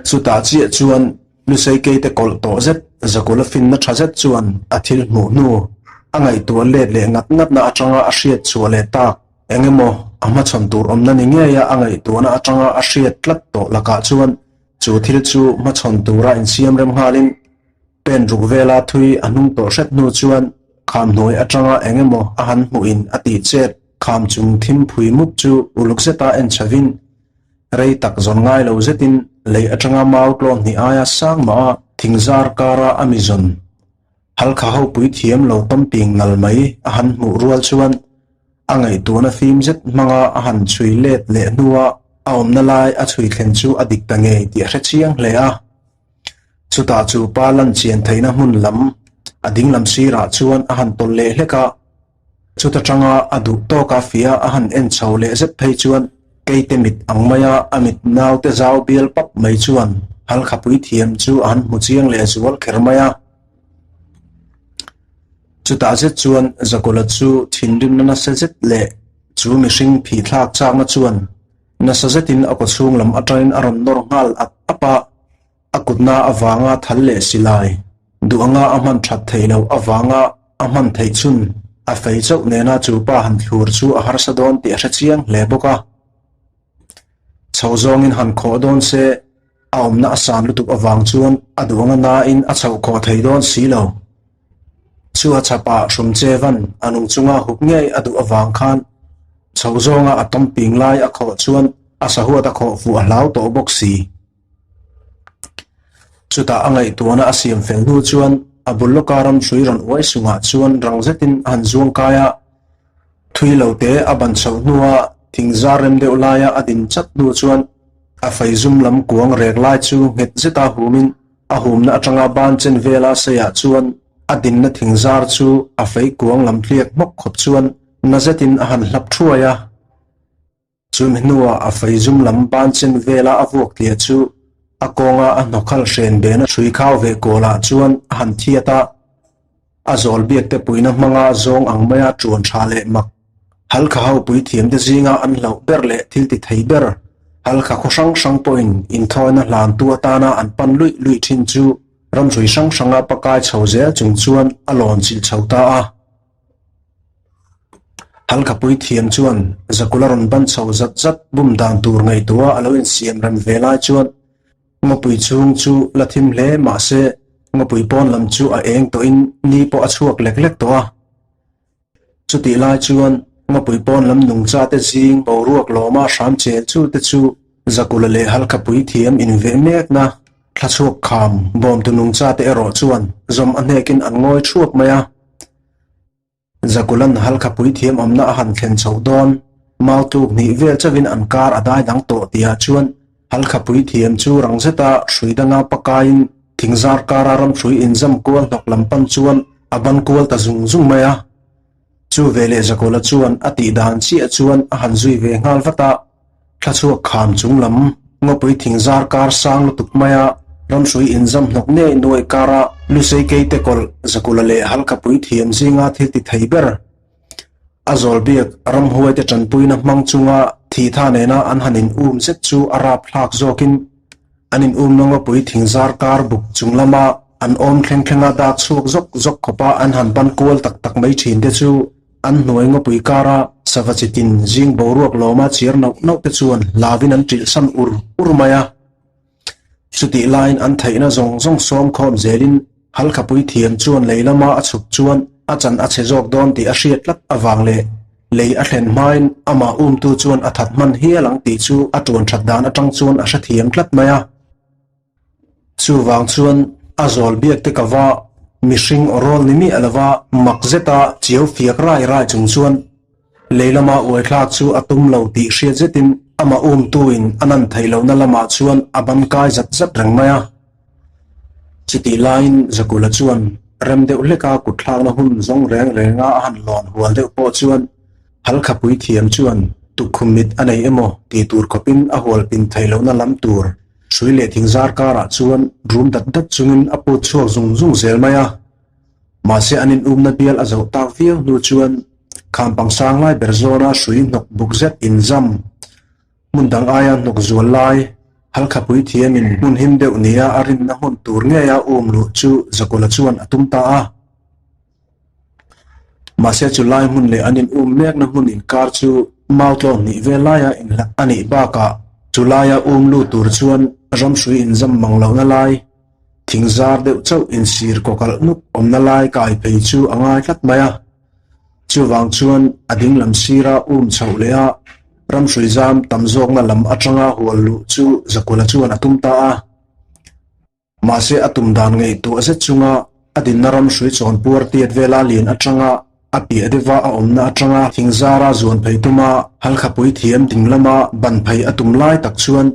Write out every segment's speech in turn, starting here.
Chutah chiah chuan Lusei keite kawlh tawh zet Zakula finna tha zet chuan a thil hmuh hnu a ngaihtuah let leh ngat ngatna atanga a hriat chhuah leh tak eng emaw a hmachhawn tur awmna ni ngeia a ngaihtuahna atanga a hriat tlat tawh lakah chuan chu thil chu hmachhawn tura insiam rem nghalin pen ruk vela thui a hnung tawh hret hnu chuan kham hnuai atanga eng emaw a han hmuhin a tih chet kham chung thim phui mup chu uluk zeta en chhovin Rei tak zawn ngai lo zetin lei atanga mau tlawm hnih aia sang mah a thingzar kara a mi zawn halkha ho pui thiam lo tawm ping nal mai a han hmuh rual chuan a ngaihtuahna fim zet hmanga a han chhui let leh hnua a awmna lai a chhui thlen chu a dik ta ngei tih a hre chiang hle a. Chutah chu pa lan chian theihna hmun lam a dinglam sirah chuan a han tawlh leh hlek a. Chuta tanga a duh tawka fia a han en chho leh zet phei chuan keite mit ang maia a mit naute zau bial pap mai chuan halkhapui thiam chu a han hmu chiang leh zual kher mai a. Chutah zet chuan Zakula chu thinrimna nasa zet leh chu mihring phihthlak chakna chuan nasa zetin a kawchhung lam atangin a rawn nawr nghal ap ap a. A kutna avanga thal leh silai duh anga a hman that theih loh avanga a hman theih chhun a fei chauh nena chu pa han thlur chu a harsa dawn tih a hre chiang hle bawk a. Chho zawngin han khawh dawn se a awmna a san lutuk avang chuan a duh anga nain a chhoh khawh thei dawn si lo. Chu a chhapah Hrumchevan a nung chunga hup ngei a duh avang khan chho zawnga a tawm ping lai a khawh chuan a sahuat a khawh fuh a hlau tawh bawk si. Chutah a ngaihtuahna a siam fel hnu chuan a bul lawka ramhrui rawn uai sungah chuan rang zetin a han zuang kai a. Thui lo te a ban chhoh hnua thing zar rem deuh laia a din chat hnu chuan a fei zum lam kuang rek lai chu nghet zeta humin a humna atanga ban chen vela seiah chuan a dinna thing zar chu a fei kuang lam tliak hmawk khawp chuan na zetin a han hlap thuai a. Chumi hnuah a fei zum lam ban chen vela a vuak tliah chu a kawnga a hnawkhal hren bena hrui khau ve kawlah chuan a han thiat a. A zawl biak te puina hmanga zawng ang maia ṭuan ṭha leh mak halkha ho puithiam te zinga an hlauh ber leh thil ti thei ber halkha khaw hrang hrang pawhin inthawina hlantu atana an pan luih luih ṭhin chu ramhrui hrang hranga pakai chho zel chung chuan a lawn chilh chho ta a. Halkhapui thiam chuan Zakula rawn ban chho zat zat bum dan tur ngaihtuah a lo insiam rem ve lai chuan ngawpui chhung chu la thim hle mah se ngawpui pawn lam chu a eng tawhin ni pawh a chhuak lek lek tawh a. Chutih lai chuan ngawpui pawn lam nungcha te zing boruak lawma hram chel chu te chu Zakula leh Halkhapui thiam inveh mekna thla chhuak kham bawmtu nungcha te erawh chuan zawm a hnekin an ngawi thuap mai a. Zakulan halkha puithiam awmna a han thlen chhoh dawn, mau tluk hnih vel chauhin an kar a dai dang tawh tihah chuan halkha puithiam chu rang zeta hrui danga pakaiin thingzar kara ramhrui inzam kual hnawk lam pan chuan a ban kual ta zung zung mai a. Chu veleh Zakula chuan a tih dan chiah chuan a han zui ve nghal vat a. Thla chhuak kham chung lam ngawpui thingzar kar sang lutuk maia ramhrui inzam hnawk ngei nuai kara Lusei keite kawlh Zakula leh Halkhapui thiam zinga thil ti thei ber a zawl biak ramhuaite tanpuina hmang chunga thitha nena an han in um zet chu a rap thlak zawkin an in umna ngawpui thingzar kar buk chung lama an awm thleng thlenga dak chhuak zawk zawk khawpa an han ban kual tak tak mai thin te chu An hnuai ngawpui kara sava chi tin zing boruak lawma chiar nauh nauh te chuan hlauin an ṭilh san ur ur mai a. Chutih laiin an theihna zawng zawng sawm khawm zelin Halkhapui thiam chuan lei lama a chhuk chuan a chan a chhe zawk dawn tih a hriat tlat avang leh lei a thlen hmain amah umtu chuan a that hman hial ang tih chu a ṭuan ṭhat dan aṭang chuan a hrethiam tlat mai a. Chuvang chuan a zawl biak te ka va mihring aw rawl ni miah lova mak zeta chiau fiak rai rai chung chuan lei lama uai thlak chu a tum lo tih hriat zetin amah umtuin a nan theih lohna lamah chuan a ban kai zat zat reng mai a. Chutih laiin Zakula chuan rem deuh hleka kut thlakna hun zawng reng renga a han lawn hual deuh pawh chuan Halkhapui thiam chuan tukkhum mit a nei emaw tih tur khawpin a hual pin theih lohna lam tur Hrui leh thingzar karah chuan rum dat dat chungin a put chhuak zung zung zel mai a. Mahse an inumna bial a zoh tak viau hnu chuan khampang sang lai ber zawna hrui hnawk buk zet inzam hmun dang aia hnawk zual lai. Halkhapui thiamin hmun him deuh nia a rinna hmun tur ngeia um luh chu Zakula chuan a tum ta a. Mahse chu lai hmun leh an in um mekna hmun inkar chu mau tlawn hnih vel laia inhlat a nih bakah chu laia um lut tur chuan ramhrui inzam mang lohna lai, thing zar deuh chauh insir kawkalh nuk awmna lai kai phei chu a ngai tlat mai a. Chuvang chuan a ding lam sira um chhoh leh a ramhrui zam tam zawkna lam atanga hual luh chu Zakula chuan a tum ta a. Mahse a tum dan ngaihtuah zet chunga a dinna ramhrui chawnpuar tiat vela lian atanga a piah deuha a awmna atanga thing zara zuan phei tuma halkhapui thiam ding lama ban phei a tum lai tak chuan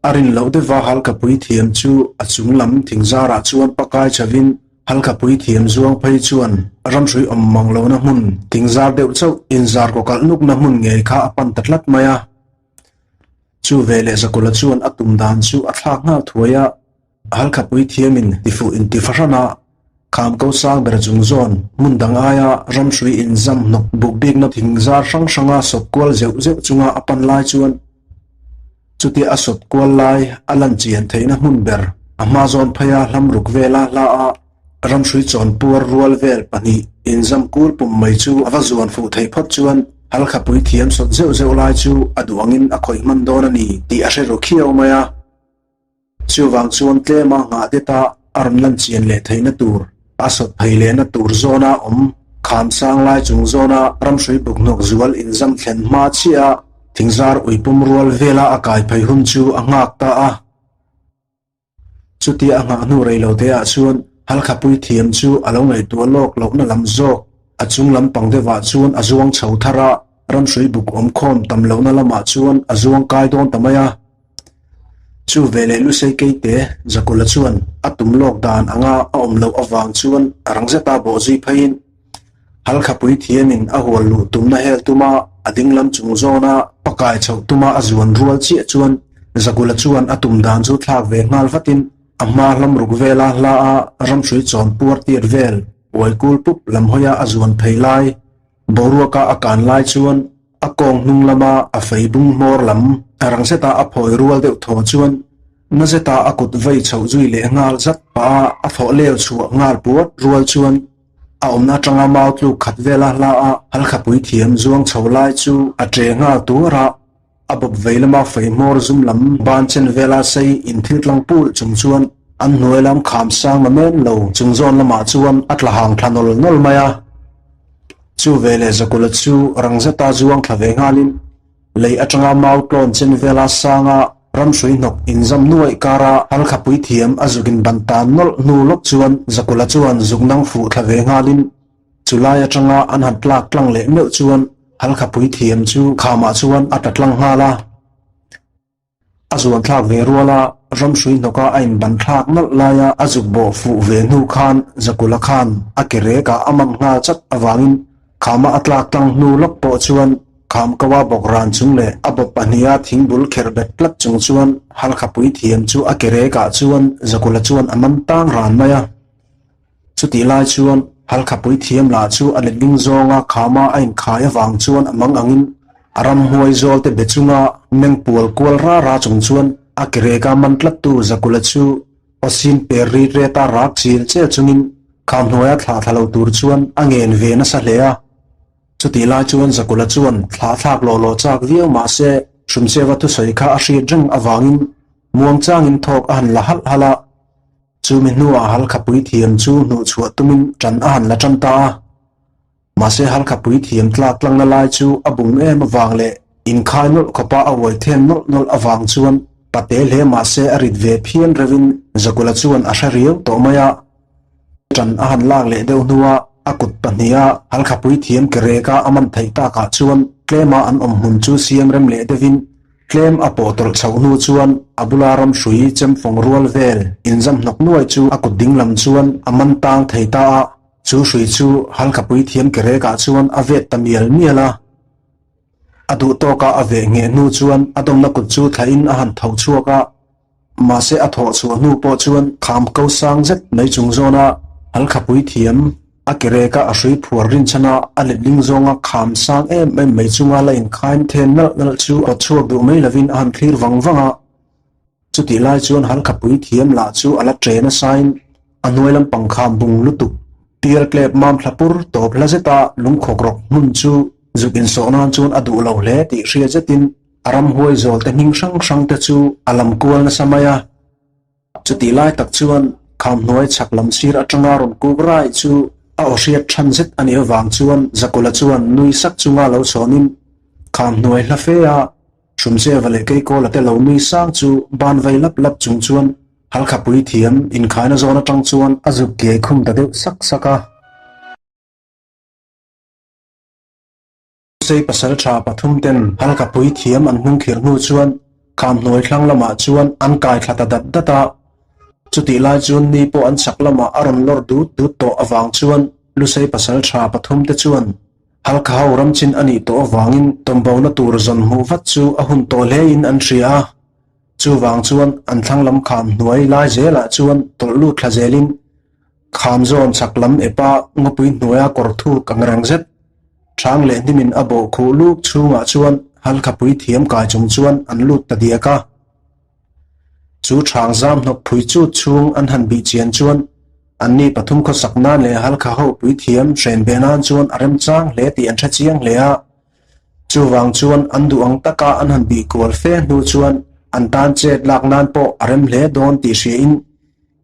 A rin loh deuha halkhapui thiam chu a chung lam thing zarah chuan pakai chhovin halkhapui thiam zuang phei chuan ramhrui awm mang lohna hmun thing zar deuh chauh inzar kawkalh nukna hmun ngei kha a pan ta tlat mai a. Chu veleh Zakula chuan a tum dan chu a thlak nghal thuai a. Halkhapui thiamin tifuh inti fahran a, kham ko sang ber chung zawn hmun dang aia ramhrui inzam hnawk buk bikna thing zar hrang hranga sawp kual zeuh zeuh chunga a pan lai chuan chutia a sawp kual lai a lan chian theihna hmun ber a hma zawn pheia hlam ruk vela hla a ramhrui chawn puar rual vel pahnih inzam kul pum mai chu a va zuan fuh theih phawt chuan Halkhapui thiam sawt zeuh zeuh lai chu a duh angin a khawih hman dawn a ni tih a hre ru khiau mai a. Chuvang chuan tlema nghah deta a rawn lan chian leh theihna tur, a sawt phei lehna tur zawna awm kham sang lai chung zawna ramhrui buk hnawk zual inzam thlen hma chiah a thingzar uipum rual vela a kai phei hun chu a nghak ta a. Chutia a nghah hnu rei lo teah chuan Halkhapui thiam chu a lo ngaihtuah lawk lohna lam zawk a chung lam pang deuhah chuan a zuang chho thar a, ramhrui buk awmkhawm tam lohna lamah chuan a zuang kai dawn ta mai a. Chu veleh Lusei Keite Zakula chuan a tum lawk dan anga a awm loh avang chuan a rang zeta bawh zui pheiin Halkhapui thiamin a hual luh tumna hel tuma a ding lam chung zawna pakai chhoh tuma a zuan rual chiah chuan Zakula chuan a tum dan chu thlak ve nghal vatin a hma hlam ruk vela hla a ramhrui chawn puar tir vel uai kul pup lam hawia a zuan phei lai Boruaka a kan lai chuan a kawng hnung lama a fei bung hmawr lam a rang zeta a phawi rual deuh thaw chuan na zeta a kut vei chhoh zui leh nghal zat pah a a thawh leu chhuah nghal puat rual chuan a awmna atanga mau tluk khat vela hla a halkhapui thiam zuang chho lai chu a ṭe nghal tuar a. A bawp vei lama fei hmawr zum lam ban chen vela sei inthil tlang pul chung chuan an hnuai lam kham sang na men lo chung zawn lamah chuan a tla hang thla nawl nawl mai a. Chu veleh Zakula chu rang zeta zuang thla ve nghalin lei atanga mau tlawn chen vela sanga ramhrui hnawk inzam nuaih kara halkhapui thiam a zuk in ban tan nawlh hnu lawk chuan Zakula chuan zuk nang fuh thla ve nghalin Chu lai atanga an han tlak tlang leh meuh chuan Halkhapui thiam chu khamah chuan a tla tlang nghal a. A zuan thlak ve rual a, ramhrui hnawka a inban thlak nalh laia a zuk bawh fuh ve hnu khan Zakula khan a ke rekah a man nghal chat avangin khama a tlak tlang hnu lawk pawh chuan kham koa bawk ran chung leh a bawp pahniha thing bul kherh bet tlat chung chuan Halkhapui thiam chu a ke rekah chuan Zakula chuan a man tang ran mai a. Chutih lai chuan Halkhapui thiam lah chu a letling zawnga khama a inkhai avang chuan a mang angin a ramhuai zawl te be chunga meng pual kual ra ra chung chuan a ke reka man tlattu Zakula chu aw sin per rit reta rak chil chel chungin kham hnuaia thlah thla lo tur chuan a ngen ve nasa hle a. Chutih lai chuan Zakula chuan thlah thlak lawh lawh chak viau mah se Hrumcheva thusawi kha a hriat reng avangin muangchangin thawk a han la halh halh a. Chumi hnuah Halkhapui thiam chu hnuhchhuah tumin ṭan a han la ṭan ta a. Mahse Halkhapui thiam tlak tlangna lai chu a bung em avang leh inkhai nawlh khawpa a uai then nawlh nawlh avang chuan pate hle mahse a rit ve phian reuhin Zakula chuan a hre riau tawh mai a. Ṭan a han lak leh deuh hnuah a kut pahniha Halkhapui thiam ke reka a man theih takah chuan tlema an awm hmun chu siam rem leh deuhin Tlem a pawh tawlh chhoh hnu chuan a bula ramhrui chemfawng rual vel inzam hnawk nuai chu a kut ding lam chuan a man tang thei ta a, chu hrui chu Halkhapui thiam ke rekah chuan a vet ta mial mial a. A duh tawka a veh ngheh hnu chuan a dawmna kut chu thlahin a han tho chhuak a, mahse a thawh chhuah hnu pawh chuan kham ko sang zet mai chung zawna Halkhapui thiam A ke reka a hrui phuar rinchhan a, a letling zawnga kham sang em em mai chunga la inkhain then nalh nalh chu awt chhuak duh mai lovin a han thlir vang vang a. Chutih lai chuan Halkhapui thiam lah chu a la ṭe nasain a hnuai lampang kham bung lutuk. Pial tlep mam thla pur tawp hla zeta lungkhawk rawk hmun chu zuk insawh nan chuan a duh lo hle tih hria zetin a ramhuai zawl te hming hrang hrang te chu a lam kual nasa mai a. Chutih lai tak chuan kham hnuai chhak lam sir atanga rawn kuk rai chu a aw hriat than zet a nih avang chuan Zakula chuan nui sak chunga lo chhawnin kham hnuai hla fe a Hrumcheva leh Keikawla te lo nui sang chu ban vei lap lap chung chuan Halkhapui thiam inkhaina zawn atang chuan a zuk kiai khum ta deuh sak sak a. Sei pasal tha pathum ten Halkhapui thiam an hnung khir hnu chuan kham hnuai thlang lamah chuan an kai thla ta dat dat a. Chutih lai chuan ni pawh an chak lamah a rawn lawr dut dut tawh avang chuan Lusei pasal tha pathum te chuan Halkha ho ram chin a nih tawh avangin tawmbona tur zawn hmuh vat chu a hun tawh hlein an hria a. Chuvang chuan an thlang lam kham hnuai lai zelah chuan tawlh lut thla zelin kham zawn chak lam epa ngawpui hnuaia kawr thuk ang reng zet ṭhang leh hnimin a bawh khuh luk chhungah chuan Halkhapui thiam kai chung chuan an lut ta diak a. Chu ṭhang zam hnawk phui chut chhung an han bih chian chuan anni pathum khawsak nan leh Halkha ho pui thiam hren ve nan chuan a remchang hle tih an hre chiang hle a. Chuvang chuan an duh ang taka an han bih kual fe hnu chuan an tan chet lak nan pawh a rem hle dawn tih hriain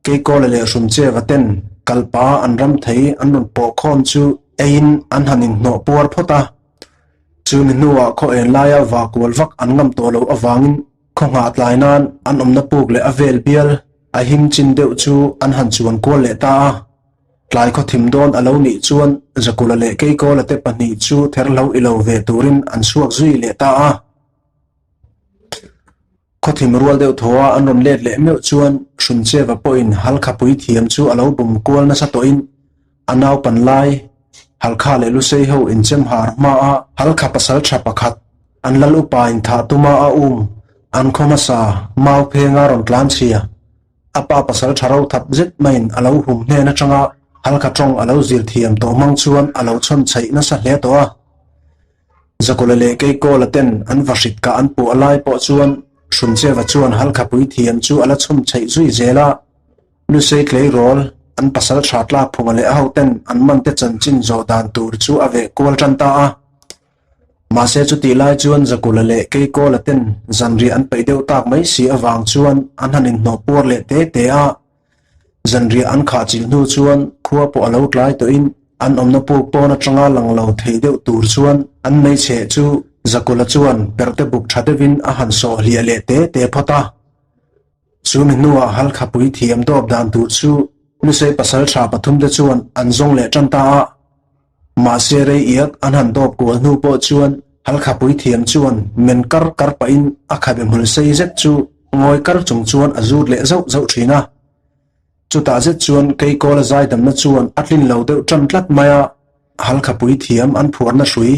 Keikawla leh Hrumcheva ten kalpa an ram thei an rawn pawh khawm chu eiin an han inhnawh puar phawt a. Chumi hnuah khaw en laia vakual vak an ngam tawh loh avangin khaw nghah tlai nan an awmna puk leh a vel bial a him chin deuh chu an han chuan kual leh ta a. Tlai khaw thim dawn a lo nih chuan Zakula leh Keikawla te pahnih chu therhlo i lo ve turin an chhuak zui leh ta a. Khaw thim rual deuh thaw a an rawn let leh meuh chuan Hrumcheva pawhin Halkhapui thiam chu a lo bum kual nasa tawhin a naupan lai Halkha leh Lusei ho inchem har hma a Halkha pasal tha pakhat an lal upa in thah tuma a um an khaw hmasa mau phenga rawn tlan chhia A pa pasal tha ro thap zet maiin a lo hum hnen atanga Halkha tawng a lo zir thiam tawh hmang chuan a lo chhawn chheih nasa hle tawh a. Zakawla leh Keikawla ten an va hrit kah an puah lai pawh chuan Hrumcheva chuan Halkha puithiam chu a la chhawm chheih zui zel a. Lusei tleirawl an pasal tha tlak phunga leh a hoten an man te chanchin zawh dan tur chu a veh kual tan ta a. Mahse chutih lai chuan Zakula leh Keikawla ten zanriah an peih deuh tak mai si avang chuan an han inhnawh puar leh te te a. Zanriah an khah chilh hnu chuan khua pawh a lo tlai tawhin an awmna puk pawn atanga lang lo thei deuh tur chuan an hmeichhe chu Zakula chuan perhte buk tha deuhin a han sawh hliah leh te te phawt a. Chu mi hnuah Halkhapui thiam dawp dan tur chu Lusei pasal tha pathumte chuan an zawng leh tan ta a. Mahse rei iak an han dawp kual hnu pawh chuan Halkhapui thiam chuan men kar kar pahin a khabe hmul sei zet chu ngawi kar chung chuan a zut leh zauh zauh thin a. Chutah zet chuan Keikawla zaidamna chuan a tlin lo deuh tan tlat mai a, Halkhapui thiam an phuarna hrui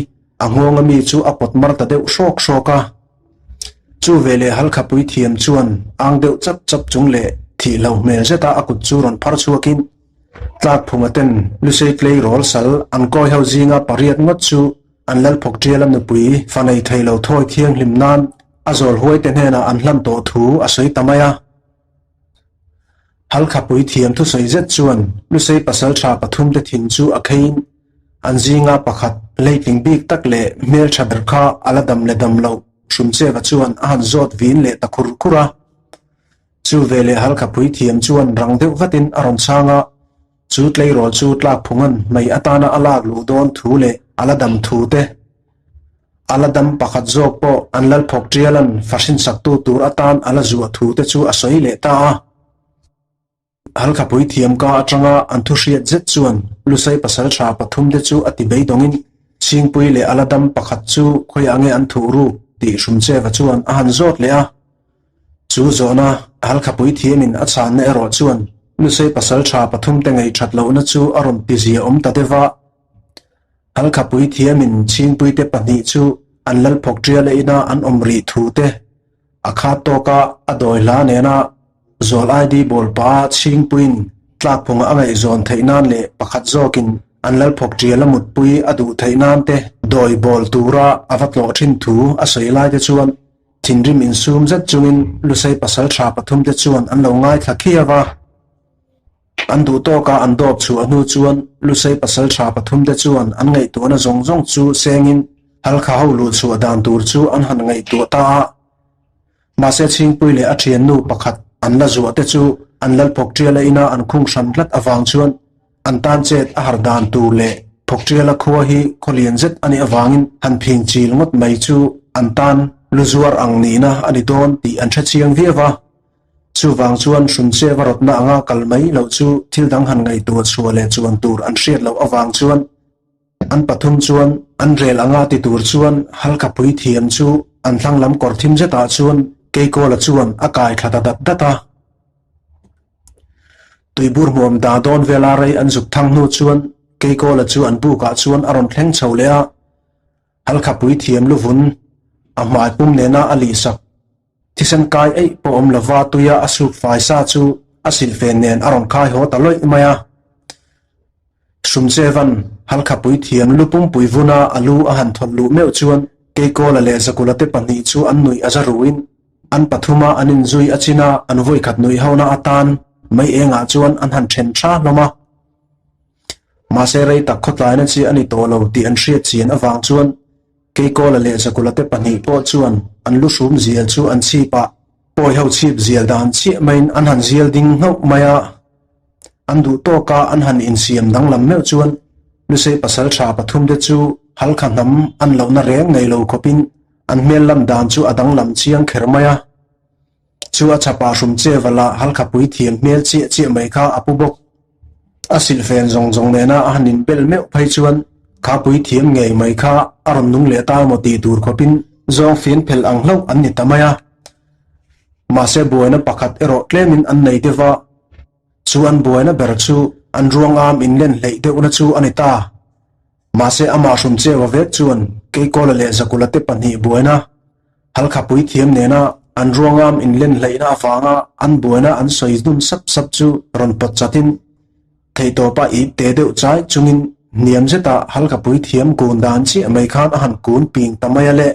a nghawng ami chu a pawt mar ta deuh hrawk hrawk a. Chu veleh Halkhapui thiam chuan ang deuh chap chap chung leh thih lo hmel zeta a kut chu rawn phar chhuakin, Tlakphunga ten Lusei tleirawl sal an kawi ho zinga pariat ngawt chu an Lalphawk Ṭiala nupui fa nei thei lo thawi thianghlim nan a zawl huai te hnenah an hlan tawh thu a sawi ta mai a. Halkhapui thiam thusawi zet chuan Lusei pasal tha pathum te thin chu a kheiin an zinga pakhat leitling bik tak leh hmeltha ber kha a la dam leh dam loh Hrumcheva chuan a han zawt vin leh ta khur khur a. Chu veleh Halkhapui thiam chuan rang deuh vatin a rawn chhang a, chu tleirawl chu tlakphunga'n hmei atana a lak luh dawn thu leh a la dam thu te, a la dam pakhat zawk pawh an Lalphawk Ṭiala'n fahrin saktu tur atan a la zuah thu te chu a sawi leh ta a. Halkhapui thiam ka atanga an thu hriat zet chuan Lusei pasal tha pathum te chu a ti beidawngin Chhingpui leh a la dam pakhat chu khawiah nge an thuh ruk tih Hrumcheva chuan a han zawt leh a. Chu zawhna Halkhapui thiamin a chhanna erawh chuan Lusei pasal tha pathum te ngaih that lohna chu a rawn ti zia awm ta deuh a. Halkhapui thiamin Chhingpui te pahnih chu an Lalphawk Ṭiala ina an awm rih thu te a khat tawka a dawi hla nena zawl ID bawl pah a Chhingpuiin tlakphunga a ngaihzawn theih nan leh pakhat zawkin an Lalphawk Ṭiala mutpui a duh theih nan te dawi bawl tura a va tlawh ṭhin thu a sawi lai te chuan. thinrim insum zet chungin Lusei pasalṭha pathumte chuan an lo ngaithla khiau a. An duh tawka an dawp chhuah hnu chuan Lusei pasalṭha pathumte chuan an ngaihtuahna zawng zawng chu sengin Halkha ho luh chhuah dan tur chu an han ngaihtuah ta a. Mahse Chhingpui leh a thiannu pakhat an la zuah te chu an lal Phawkṭiala ina an khung hran tlat avang chuan an tan chet a har dan tur leh Phawkṭiala khua hi khaw lian zet a nih avangin han phing chil ngawt mai chu an tan lu zuar ang nihna a ni dawn tih an hre chiang viau a. Chuvang chuan Hrumcheva rawtna anga kal mai loh chu thil dang han ngaihtuah chhuah leh chuan tur an hriat loh avang chuan An pathum chuan an rel anga ti tur chuan Halkha puithiam chu an thlang lam kawr thim zetah chuan Keikawla chuan a kai thla ta dat dat a. Tuibur hmuam da dawn vela rei an zuk thang hnu chuan Keikawla chu an bukah chuan a rawn thleng chho leh a. Halkha puithiam luvun a hmai pum nena a lihsak Thisen kai eih pawh awm lova tuia a suk fai sa chu a silhfen nen a rawn khai haw ta lawih mai a. Hrumchevan Halkhapui thiam lu pumpui vuna a lu a han thawlh luh meuh chuan Keikawla leh Zakula te pahnih chu an nuih a za ruin an pathuma an inzui a chin a, an vawikhat nuih hona atan mei engah chuan an han then tha hlawm a. Mahse rei tak khawtlaina chi a ni tawh lo tih an hriat chian avang chuan Keikawla leh Zakula te pahnih pawh chuan an lu hrum zial chu an chhip a, pawi ho chhip zial dan chiah maiin an han zial ding nghauh mai a. An duh tawka an han insiam danglam meuh chuan Lusei pasal tha pathum te chu Halkha hnam an lohna reng nei lo khawpin an hmel lam dan chu a danglam chiang kher mai a. Chu a chhapa hrum che vala Halkha puithiam hmel chiah chiah mai kha a pu bawk. A silhfen zawng zawng nena a han inbel meuh phei chuan kha puithiam ngei mai kha a rawn nung leh ta emaw tih tur khawpin zawng fian phelh ang hlauh an ni ta mai a. Mahse buaina pakhat erawh tlemin an nei deuh va, chu an buaina ber chu an ruangam inlen hleih deuhna chu a ni ta. Mahse amah hrum cheu a vek chuan Keikawla leh Zakula te pahnih buaina Halkha puithiam nena an ruangam inlen hleihna avanga an buaina an sawi hnun sap sap chu rawn pawt chatin theihtawpa ip te deuh chai chungin hniam zeta Halkha puithiam kun dan chiah mai khan a han kun ping ta mai a le.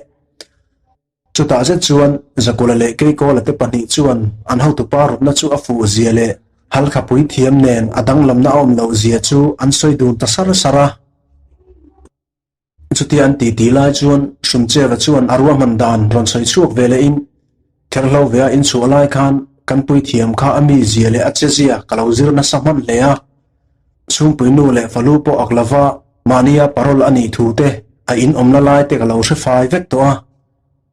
Chutah zet chuan Zakula leh Keikawla te pahnih chuan an hotupa rawtna chu a fuh zia leh Halkha puithiam nen a danglamna a awm loh zia chu an sawi dun ta sar sar a. Chutia an titi lai chuan Hrumcheva chuan a ruahman dan rawn sawi chhuak ve lehin, Therhlo vea inchhuah lai khan kan puithiam kha a mi zia leh a che zia ka lo zir nasa hman hle a. Chhungpui nu leh falu pawh ak lova mahnia parole a nih thu te a in awmna lai te ka lo hre fai vek tawh a.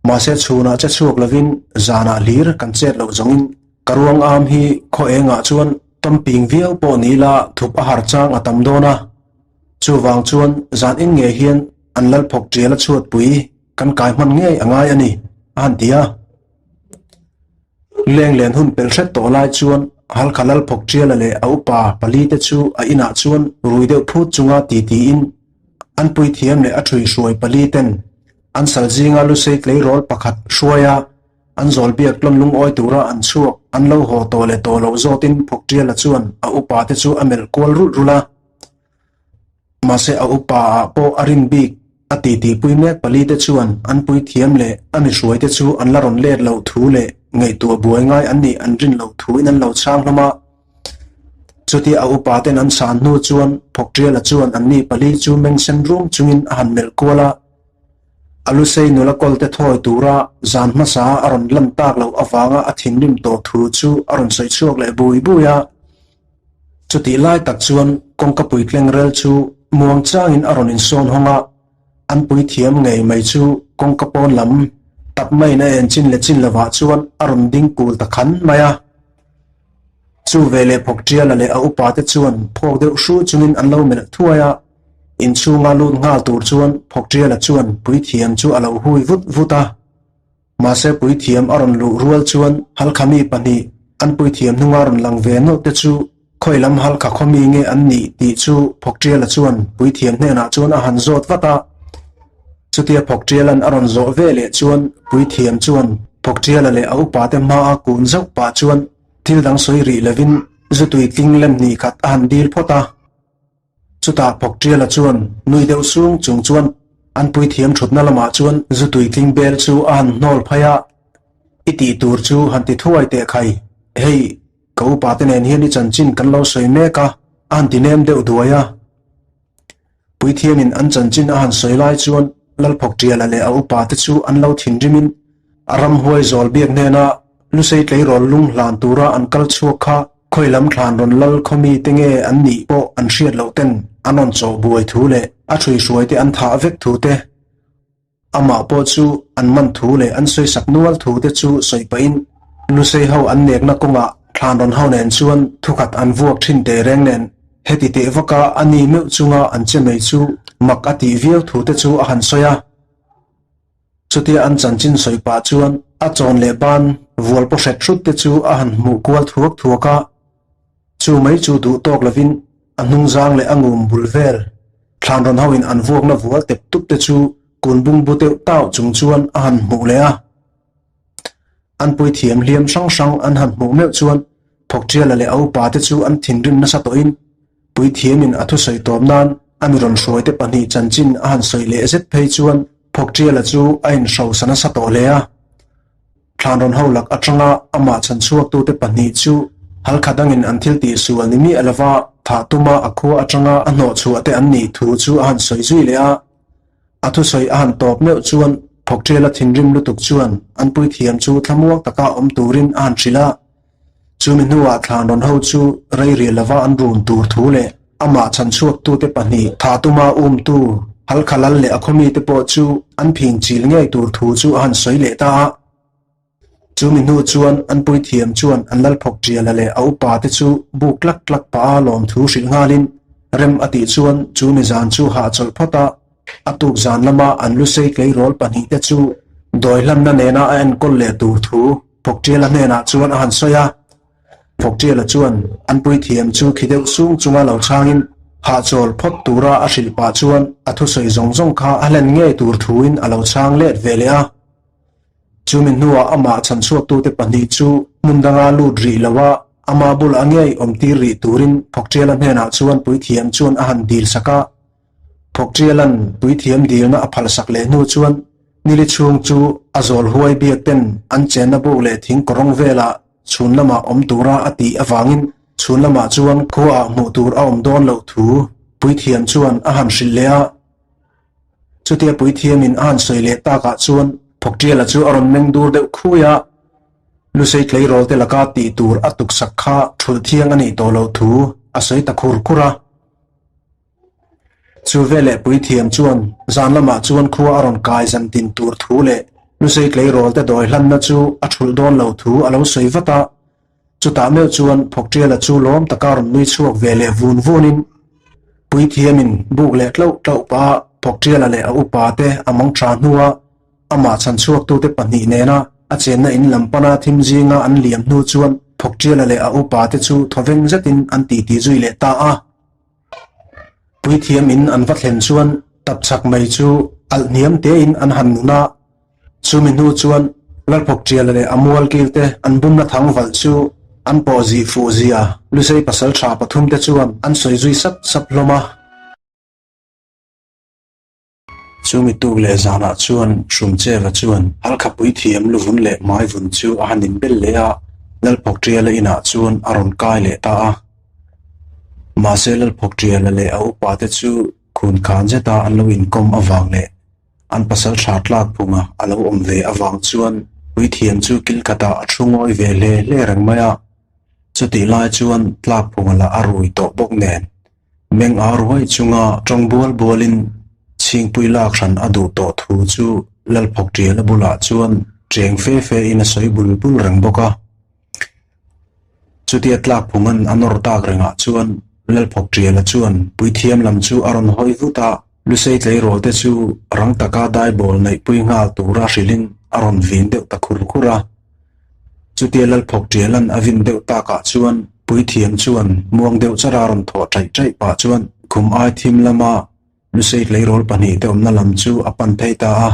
Mahse chhunah che chhuak lovin zanah hlir kan chet loh zawngin ka ruang am hi khaw engah chuan tam ping viau pawh ni ila thup a har chang a tam dawn a. Chuvang chuan zan in ngei hian an lal phawk tial a chhuatpui kan kai hman ngei a ngai a ni, a han ti a. Lenglen hun pel hret tawh lai chuan Halkha lal phawk tiala leh a upa pali te chu a inah chuan rui deuh phut chunga titiin an puithiam leh a ṭhuihruai pali ten An sal zinga Lusei tleirawl pakhat hruaia an zawl biak tlawn lungawi tura an chhuak an lo haw tawh leh tawh loh zawtin Phawkṭiala chuan a upa te chu a melh kual rulh rulh a. Mahse a upa ah pawh a rin bik a titipui mek pali te chuan an puithiam leh a mihruai te chu an la rawn let loh thu leh ngaihtuah buai ngai an nih an rin loh thuin an lo chhang hlawm a. Chutia a upa ten an chhan hnu chuan Phawkṭiala chuan anni pali chu mengsen rum chungin a han melh kual a. A lusei nula kawlte thawi tura zan hmasa a rawn lan tak loh avanga a thinrim tawh thu chu a rawn sawi chhuak leh bui bui a. Chutih lai tak chuan kawngka puitleng rel chu muang changin a rawn insawn hawng a, an puithiam ngei mai chu kawngka pawn lam tap maiin a en chin leh chin lovah chuan a rawn ding kul ta khan mai a. Chu veleh Phawkṭiala leh a upate chuan phawk deuh hru chungin an lo melh thuai a. Inchhunga lut nghal tur chuan Phawkṭiala chuan puithiam chu a lo hui vut vut a. Mahse puithiam a rawn luh rual chuan Halkha mi pahnih an puithiam hnunga rawn lang ve nawlh te chu khawi lam Halkha khaw mi nge an nih tih chu Phawkṭiala chuan puithiam hnenah chuan a han zawt vat a. Chutia Phawkṭiala'n a rawn zawh ve leh chuan puithiam chuan Phawkṭiala leh a upate hmaa kun zauh pah chuan thil dang sawi rih lovin zu tui tling lem hnih khat a han dil phawt a. Chutah Phawkṭiala chuan nui deuh sung chung chuan an puithiam ṭhutna lamah chuan zu tui tling bel chu a han hnawl phai a. I tih tur chu han ti thuai teh khai. Hei, ka upa te nen hian i chanchin kan lo sawi mek a, a han ti nem deuh duai a. Puithiamin an chanchin a han sawi lai chuan Lalphawkṭiala leh a upa te chu an lo thinrimin a ramhuai zawl biak hnena Lusei tleirawl lung hlan tura an kal chhuak kha khawi lam thlan rawn lal khaw mi te nge an nih pawh an hriat loh ten an rawn chawh buai thu leh a ṭhuihruai te an thah vek thu te Amah pawh chu an man thu leh an sawisak nual thu te chu sawi pahin Lusei ho an nekna kawngah thlan rawn ho nen chuan thukhat an vuak thin teh reng nen heti teh vaka a ni meuh chunga an che mai chu mak a tih viau thu te chu a han sawi a. Chutia an chanchin sawi pah chuan a chawn leh ban vual paw hret hrut te chu a han hmuh kual thuak thuak a. Chu mai chu duh tawk lovin a hnungzang leh a ngum bul vel thlan rawn hoin an vuakna vual tep tup te chu kun bung bu deuh tau chung chuan a han hmuh leh a. An puithiam hliam hrang hrang an han hmuh meuh chuan Thawkṭiala leh a upa te chu an thinrim nasa tawhin puithiamin a thusawi tawp nan a mi rawn hruaite pahnih chanchin a han sawi leh zet phei chuan Thawkṭiala chu a inhrosa nasa tawh hle a. Thlan rawn ho lak atanga amah chhan chhuaktute pahnih chu halkha dangin an thil tih sual ni miah lova thah tuma a khua atanga a hnawh chhuah te an nih thu chu a han sawi zui leh a. A thusawi a han tawp meuh chuan Thawkṭiala thinrim lutuk chuan an puithiam chu thlamuang taka awm turin a han hrilh a. Chumi hnuah thlan rawn ho chu rei rial lova an run tur thu leh amah chhan chhuaktute pahnih thah tuma umtu Halkha lal leh a khawmite pawh chu an phing chil ngei tur thu chu a han sawi leh ta a. Chumi hnu chuan an puithiam chuan an lalphawk ṭiala leh a upate chu buk tlak tlak pah a lawmthu hrilh nghalin rem a tih chuan chumi zan chu hahchawlh phawt a, A tuk zan lama an lusei tleirawl pahnihte chu dawi hlanna nena a enkawl leh tur thu Phawkṭiala hnenah chuan a han sawi a. Phawkṭiala chuan an puithiam chu khi deuh sung chunga lo chhangin hahchawl phawt tura a hrilh pah chuan a thusawi zawng zawng kha a hlen ngei tur thuin a lo chhang let ve leh a. Chumi hnuah amah chhanchhuaktute pahnih chu hmun danga lut rih loa ama bulah ngei awmtir rih turin Phawkṭiala hnenah chuan puithiam chuan a han dil sak a. Thawkṭiala'n puithiam dilna a phalsak leh hnu chuan nili chhung chu a zawl huai biak ten an chenna buk leh thing kawrawng velah chhun lamah awm tura a tih avangin chhun lamah chuan khuaah hmuh tur a awm dawn loh thu puithiam chuan a han hrilh leh a. Chutia puithiamin a han sawi leh takah chuan Thawkṭiala chu a rawn meng dur deuh khui a, Lusei tleirawl te laka tih tur a tuksak kha ṭhulh thiang a nih tawh loh thu a sawi ta khur khur a. Chu veleh puithiam chuan zan lamah chuan khua a rawn kai zan din tur thu leh Lusei tleirawl te dawi hlanna chu a thulh dawn lo thu a lo sawi vat a. Chutah meuh chuan Phawkṭiala chu lawm taka rawn nui chhuak ve leh vun vunin puithiamin buk leh tlauh tlauh pah Phawkṭiala leh a upa te a mang ṭha hnua amah chhan chhuaktute pahnih nena a chenna in lam pana thim zinga an liam hnu chuan Phawkṭiala leh a upa te chu thawveng zetin an titi zui leh ta a. Puithiam in an va thlen chuan tapchhak mai chu alh hniam tein an han nun a, chumi hnu chuan Lalphawkṭiala leh a mualkil te an bumna thang valh chu an pawh zih fuh zia Lusei pasalṭha pathum te chuan an sawi zui sap sap hlawm a. Chumi tuk leh zanah chuan Hrumcheva chuan Halkha puithiam luvun leh hmaivun chu a han inbel leh a, Lalphawkṭiala inah chuan a rawn kai leh ta a. Mahse Lalphawkṭiala leh a upate chu khun khan zeta an lo inkawm avang leh an pasal tha tlak phunga a lo awm ve avang chuan puithiam chu kil khatah a thu ngawi ve hle hle reng mai a. Chutih lai chuan tlak phunga lah a rui tawh bawk nen Meng a ruai chunga tawng bual bualin chhingpui lak hran a duh tawh thu chu Lalphawkṭiala bulah chuan cheng fe fe in a sawi bul bul reng bawk a. Chutia tlak phunga'n a nawr tak rengah chuan Lalphawkṭiala chuan puithiam lam chu a rawn hawi vut a, Lusei tleirawl te chu rang taka daibawl neihpui nghal tura hrilhin a rawn vin deuh ta khur khur a. Chutia Lalphawkṭiala'n a vin deuh takah chuan puithiam chuan muang deuh chara rawn thawh ṭaih ṭaih pah chuan khum ai thim lama Lusei tleirawl pahnihte awmna lam chu a pan phei ta a.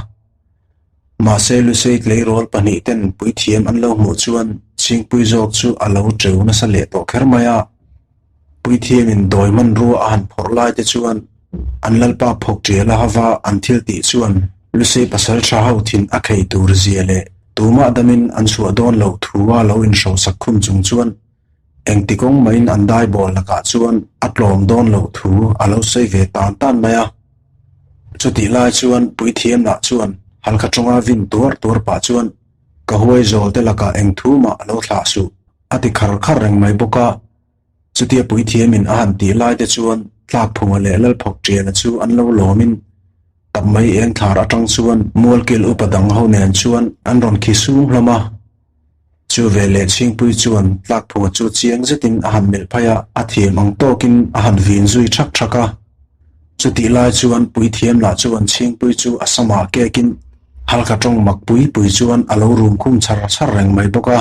Mahse Lusei tleirawl pahnihte'n puithiam an lo hmuh chuan chhingpui zawk chu a lo ṭeu nasa leh tawh kher mai a. Puithiamin dawi hmanrua a han phawrh lai te chuan an lalpa phawk ṭial a hava an thil tih chuan Lusei pasal ṭha ho thin a khei tur zia leh. Tumah damin an chhuah dawn loh thu a lo inhrosak khum chung chuan engti kawng mahin an dai bawl lakah chuan a tlawm dawn loh thu a lo sawi ve tan tan mai a. Chutih lai chuan puithiam lah chuan halkha tawnga vin tuar tuar pah chuan ka huai zawl te lakah eng thu mah a lo thlah suh a ti khar khar reng mai bawk a. Chutia puithiamin a han tih lai te chuan Tlakphunga leh Lalphawkṭiana chu an lo lawmin tak mai eng thlar atang chuan Mualkil upa dang ho nen chuan an rawn khi sung hlawm a. Chu veleh Chhingpui chuan Tlakphunga chu chiang zetin a han melh phai a, a thiam ang tawkin a han vin zui thak thak a. Chutih lai chuan puithiam lah chuan Chhingpui chu a samah kekin halkha tawng mak pui pui chuan a lo rum khum char char reng mai bawk a.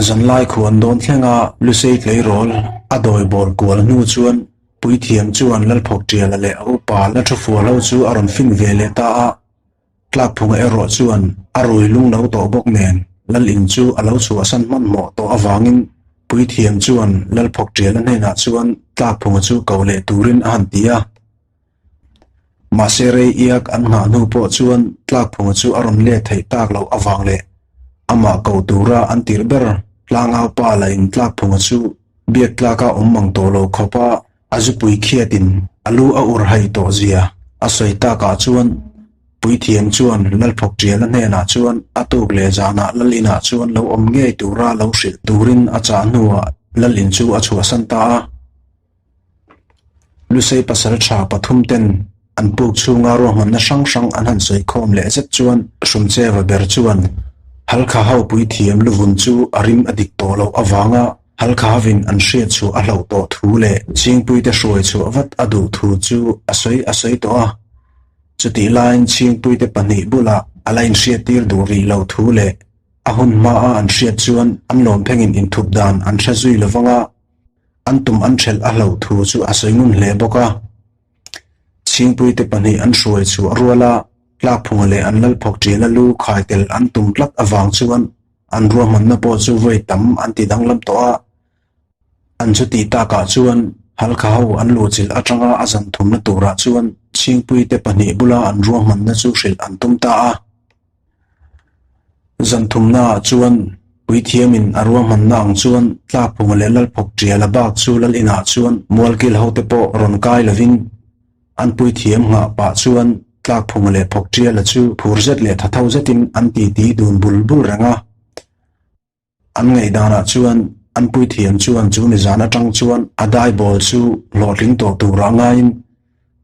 Zanlai khuan dawn thlenga Lusei tleirawl a dawi bawl kual hnu chuan Puithiam chuan Lalphawkṭiala leh a upa la thu fual ho chu a rawn fin ve leh ta a. Tlakphunga erawh chuan a rui lung lo tawh bawk nen Lal in chu a lo chhuahsan hmanhmawh tawh avangin Puithiam chuan Lalphawkṭiala hnenah chuan Tlakphunga chu ko leh turin a han ti a. Mahse rei iak an nghah hnu pawh chuan tlakphunga chu a rawn let theih tak loh avang leh amah ko tura an tirh ber tlangau pa la in tlakphunga chu biak tlaka awm mang tawh lo khawpa a zupui khiatin a lu a ur hai tawh zia a sawi takah chuan Puithiam chuan Lalphawkṭiala hnenah chuan a tuk leh zanah Lal inah chuan lo awm ngei tura lo hrilh turin a chah hnuah Lal in chu a chhuahsan ta a. Lusei pasal tha pathum ten an puk chhunga ruahmanna hrang hrang an han sawi khawm leh zet chuan Hrumcheva ber chuan Halkha ho puithiam luvun chu a rim a dik tawh loh avanga Halkha hovin an hriat chhuah a hlauh tawh thu leh Chhingpuite hruai chhuah vat a duh thu chu a sawi a sawi tawh a. Chutih laiin Chhingpuite pahnih bulah a la inhriattir duh rih loh thu leh a hun hmaa an hriat chuan an lawm phengin inthup dan an hre zui lovang a, An tum an ṭhelh a hlauh thu chu a sawi ngun hle bawk a. Chhingpuite pahnih an hruai chhuah rual a, Tlakphunga leh an Lalphawk ṭiala lu khai tel an tum tlat avang chuan an ruahmanna pawh chu vawi tam an ti danglam tawh a. An chu tih takah chuan Halkha ho an luhchilh aṭanga a zan thumna turah chuan Chhingpuite pahnih bula an ruahmanna chu hrilh an tum ta a. Zan thumnaah chuan Puithiamin a ruahmanna ang chuan Tlakphunga leh Lalphawk Ṭiala bak chu Lal inah chuan Mualkil hote pawh rawn kai lovin an Puithiam nghah pah chuan Tlakphunga leh Phawk Ṭiala chu phur zet leh thatho zetin an titi dun bul bul reng a. An ngaihdanah chuan an puithiam chuan chu nizan atang chuan a dai bawl chu hlawhtling tawh turah ngaiin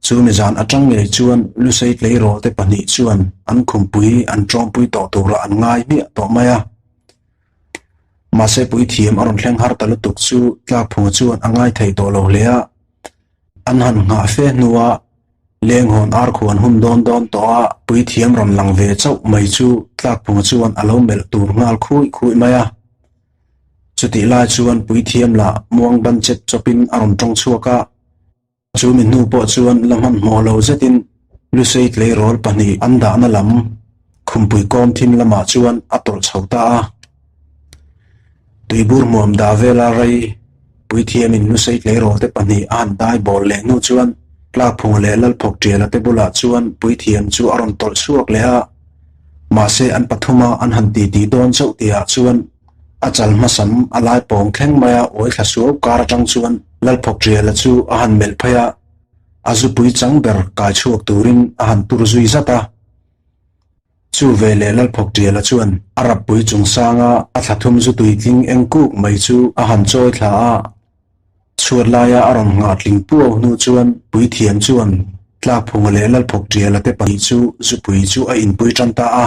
chu nizan atang ngei chuan Lusei tleirawl te pahnih chuan an khumpui an tawmpui tawh turah an ngai hmiah tawh mai a. Mahse puithiam a rawn thleng har ta lutuk chu Tlakphunga chuan a ngai thei tawh lo hle a. An han nghah fe hnua Lenghawn ar khuan hun dawn dawn tawh a, puithiam rawn lang ve chauh mai chu Tlakphunga chuan a lo melh tur nghal khuih khuih mai a. Chutih lai chuan puithiam lah muang ban chet chawpin a rawn tawng chhuak a, chu mi hnu pawh chuan la hmanhmawh lo zetin Lusei tleirawl pahnih an dahna lam khumpui kawm thim lamah chuan a tawlh chho ta a. Tuibur hmuam dah vela rei Puithiamin Lusei tleirawl te pahnih a han dai bawl leh hnu chuan Tlakphunga leh Lalphawk Ṭiala te bulah chuan Puithiam chu a rawn tawlh chhuak leh a. Mahse an pathuma an han titi dawn chauh tihah chuan a chal hmasam a lai pawng thleng maia awi thla suau kar atang chuan Lalphawk Ṭiala chu a han melh phei a, a zupui chang ber kai chhuak turin a han tur zui zat a. Chu veleh Lalphawkṭiala chuan a rappui chungsanga a thla thum zu tuitling eng kuk mai chu a han chawi thla a. Chhuat laia a rawn nghah tling puau hnu chuan Puithiam chuan Tlakphunga leh Lalphawkṭiala te pahnih chu zupui chu a inpui ṭan ta a.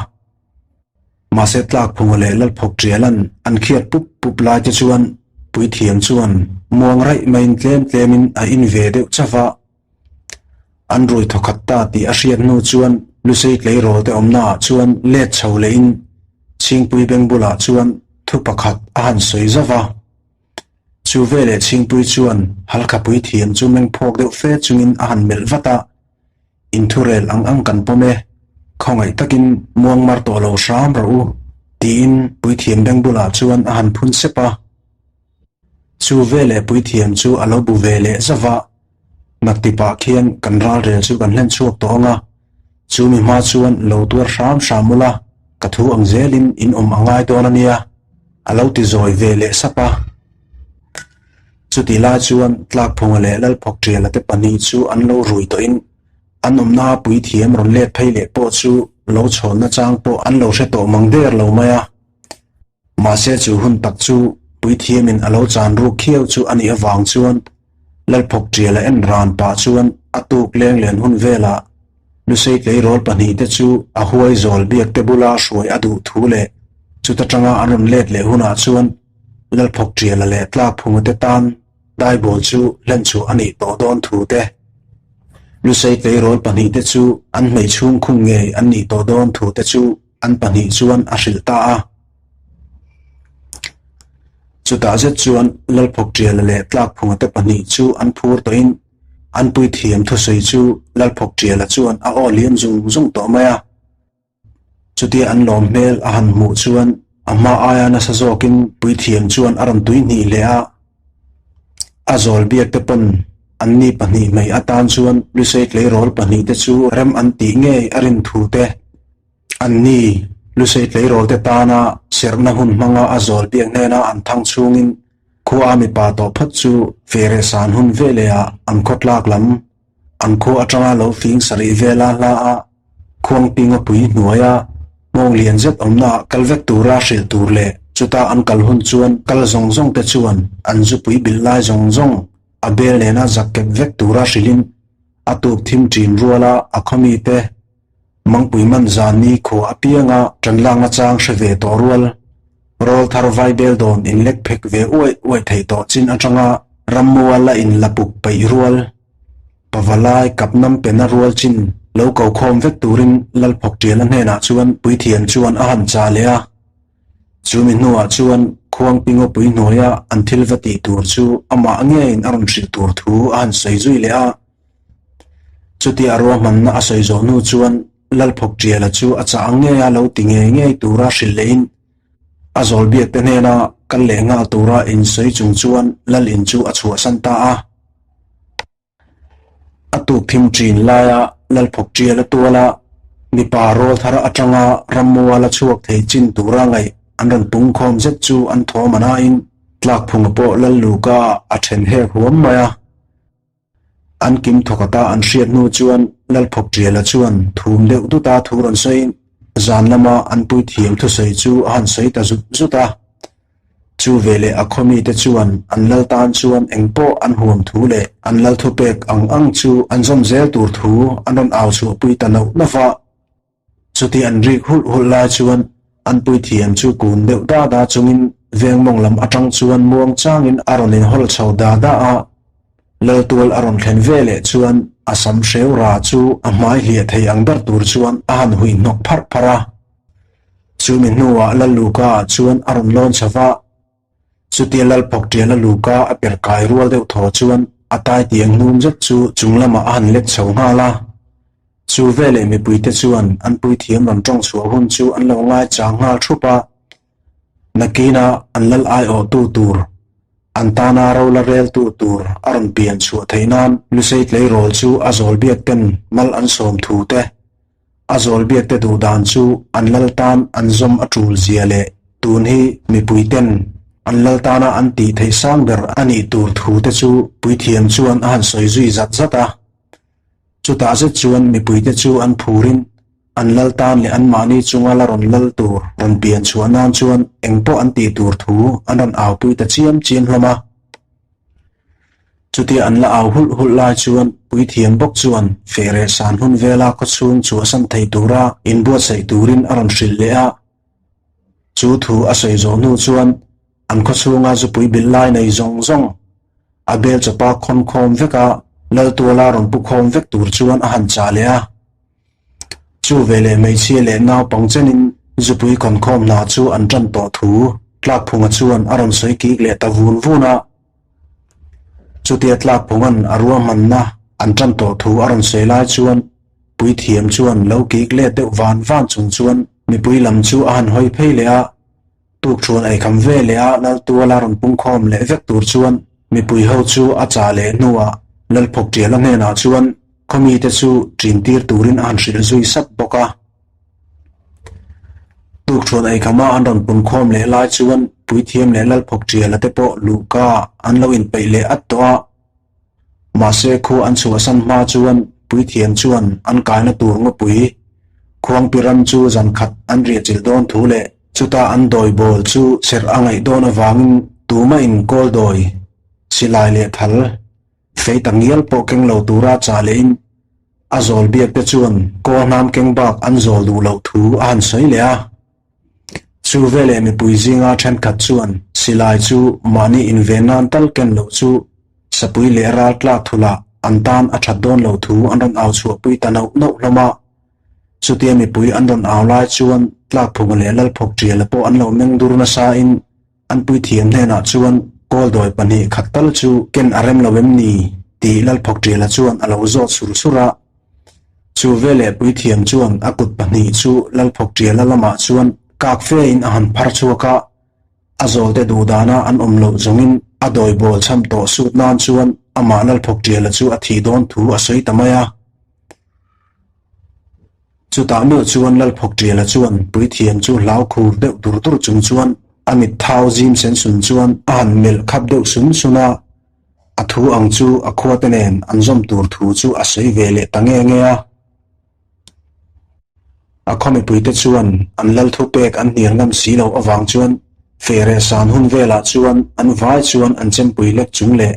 Mahse Tlakphunga leh Lalphawkṭiala'n an khiat pup pup lai te chuan Puithiam chuan muang raih maiin tlem tlemin a in ve deuh chauh va. An rui thawkhat ta tih a hriat hnu chuan Lusei tleirawl te awmna ah chuan let chho lehin Chhingpui beng bulah chuan thu pakhat a han sawi zauh va. Chu veleh Chhingpui chuan Halkhapui thiam chu meng phawk deuh fe chungin a han melh vat a, Inthurel ang ang kan pawm e, khawngaih takin muang mar tawh lo hram rawh u, tiin Puithiam beng bulah chuan a han phun sep a. Chu veleh Puithiam chu a lo bu ve leh zauh va. Nakti pah khian kan ralrel chu kan hlen chhuak tawh ang a, chu mi hma chuan lo tuar hram hram ula. Ka thu ang zelin in awm a ngai dawn a nia, a lo ti zawi ve leh sap a. Chutih lai chuan Tlakphunga leh Lalphawkṭiala te pahnih chu an lo rui tawhin an awmna puithiam rawn let phei leh pawh chu lo chhawnna chang pawh an lo hre tawh mang der lo mai a. Mahse chu hun tak chu puithiamin a lo chan ruk khiau chu a nih avang chuan Lalphawkṭiala en ran pah chuan a tuk leng len hun velah Lusei tleirawl pahnihte chu a huai zawl biakte bula hruai a duh thu leh chuta tanga an rawn let leh hunah chuan Lalphawkṭiala leh Tlakphungate tan daibawl chu hlenchhuah a nih tawh dawn thu te, Lusei tleirawl pahnihte chu an hmeichhung khung ngei an nih tawh dawn thu te chu an pahnih chuan a hrilh ta a. Chutah zet chuan Lalphawkṭiala leh Tlakphungate pahnih chu an phur tawhin An puithiam thusawi chu Lalphawkṭiala chuan a aw liam zung zung tawh mai a. Chutia an lawm hmel a han hmuh chuan a hma aia nasa zawkin puithiam chuan a rawn tui hnih leh a. A zawl biak te pawn anni pahnih hmei atan chuan Lusei tleirawl pahnih te chu rem an tih ngei a rin thu te, anni Lusei tleirawl te tana serhna hun hmanga a zawl biak hnena an thang chhungin Khua mipa tawh phawt chu fere san hun veleh ah an khaw tlak lam, an khua atanga lo fing sarih vela hla a khuangpinga pui hnuaia hmawng lian zet awmna ah kal vek tura hrilh tur leh chuta an kal hun chuan kal zawng zawng te chuan an zupui bilh lai zawng zawng a bel nena zak kep vek tura hrilhin a tuk thim ṭin ruala a khaw mite Mangpui man zan ni khua apianga ṭan lakna chang hre ve tawh rual, rawl thar vai bel dawn in lek phek ve uaih uaih theih tawh chin aṭanga rammua la in la puk peih rual, pavalai kap nam pena rual chin lo ko khawm vek turin Lalphawkṭiala hnenah chuan puithiam chuan a han chah leh a. Chu mi hnuah chuan Khuangpingawpui hnuaia an thil va tih tur chu amah ngeiin a rawn hrilh tur thu a han sawi zui leh a. Chutia a ruahmanna a sawi zawh hnu chuan Lalphawkṭiala chu a chah ang ngei a lo ti ngei ngei tura hrilh lehin a zawlbiakte hnena kal leh nghal tura insawi chung chuan Lal in chu a chhuahsan ta a. A tuk thim ṭin laia Lalphawkṭiala tuala mipa rawl thar aṭanga rammuala chhuak thei chin tura ngaih an rawn pungkhawm zet chu an thawm a nain Tlakphunga pawh Lalluka a ṭhen hek huam mai a. An kim thawkata an hriat hnu chuan Lalphawkṭiala chuan thum deuh duta thu rawn sawiin zan lama an puithiam thusawi chu a han sawi ta zut zut a. Chu veleh a khaw mite chuan an lal tan chuan eng pawh an huam thu leh an lal thupek ang ang chu an zawm zel tur thu an rawn au chhuahpui ta nauh nauh va. Chuti an rik hulh hulh lai chuan an puithiam chu kun deuh da da chungin veng mawng lam atang chuan muang changin a rawn inhawl chho da da a. Laltual a rawn thlen ve leh chuan a sam hreu ra chu a hmai hliah thei ang ber tur chuan a han hui hnawk pharh pharh a. Chumi hnuah Lalluka ah chuan a rawn lawn chho va. Chutia Lalphawkṭiala Luka a per kai rual deuh thaw chuan a tai tiang hnum zet chu chung lamah a han let chho nghal a. Chu veleh mipuite chuan an puithiam rawn ṭawng chhuah hun chu an lo ngaichang nghal ṭhup a. Nakina an lal aiawhtu tur, an tana ro la reltu tur a rawn pian chhuah theih nan Lusei tleirawl chu a zawl biak ten mal an sawm thu te, A zawl biakte duh dan chu an lal tan an zawm a tul zia leh tun hi mipui ten an lal tana an tih theih sang ber a nih tur thu te chu puithiam chuan a han sawi zui zat zat a. Chutah zet chuan mipuite chu an phurin an lal tan leh anmahni chunga la rawn lal tur rawn pian chhuah nan chuan eng pawh an tih tur thu an rawn aupui ta chiam chiam hlawm a. Chutia an la au hulh hulh lai chuan puithiam bawk chuan fehreh san hun vela khawchhung chhuahsan thei tura inbuatsaih turin a rawn hrilh leh a. Chu thu a sawi zawh hnu chuan an khawchhunga zupui bilh lai nei zawng zawng a bel chawpa khawn khawm vek a, Laltuala rawn pu khawm vek tur chuan a han chah leh a. Chu veleh hmeichhia leh naupang chenin zupui khawnkhawm hna chu an tan tawh thu Tlakphunga chuan a rawn sawi kik leh ta vun vun a. Chutia Tlakphunga'n a ruahmanna an tan tawh thu a rawn sawi lai chuan puithiam chuan lo kik let deuh van van chung chuan mipui lam chu a han hawi phei leh a. Tukṭhuan eikham ve leh a Laltuala rawn pungkhawm leh vek tur chuan mipui ho chu a chah leh hnuah Lalphawkṭiala hnenah chuan khawmite chu ṭin tir turin a han hrilh zui sap bawk a. Tukṭhuan eikhama an rawn punkhawm leh lai chuan Puithiam leh Lalphawkṭiala te pawh luhka an lo inpeih leh at tawh a. Mahse khua an chhuahsan hma chuan Puithiam chuan an kaina tur ngawpui Khuangpi ram chu zan khat an riahchilh dawn thu leh chuta an dawi bawl chu serh a ngaih dawn avangin tumah in kawl dawi silai leh thal Fei ta ngial pawh keng lo tura chah lehin a zawl biak te chuan kawl hnam keng bak an zawl duh loh thu a han sawi leh a. Chu veleh mipui zinga thenkhat chuan silai chu mahni inven nan tal ken loh chu sapui leh ral tlak thulah an tan a that dawn loh thu an rawn au chhuahpui ta nauh nauh hlawm a. Chutia mipui an rawn au lai chuan Tlakphunga leh Lalphawkṭiala pawh an lo meng dur nasain An puithiam hnenah chuan kawldawi pahnih khat tal chu ken a rem lo em ni? tih Lalphawkṭiala chuan a lo zawt sur sur a. Chu veleh puithiam chuan a kut pahnih chu Lalphawkṭiala lamah chuan kak fein a han phar chhuak a, a zawlte duh dana an awm loh zawngin a dawi bawl cham tawh sut nan chuan amah Lalphawkṭiala chu a thih dawn thu a sawi ta mai a. Chutah meuh chuan Lalphawkṭiala chuan puithiam chu hlau khur deuh dur dur chung chuan a mit thau zim sen sun chuan a han melh khap deuh sun sun a, a thu ang chu a khuate nen an zawm tur thu chu a sawi ve leh ta nge nge a. A khaw mipuite chuan an lal thu pek an hnial ngam si loh avang chuan feh san hun velah chuan an vai chuan an chempui lek chung leh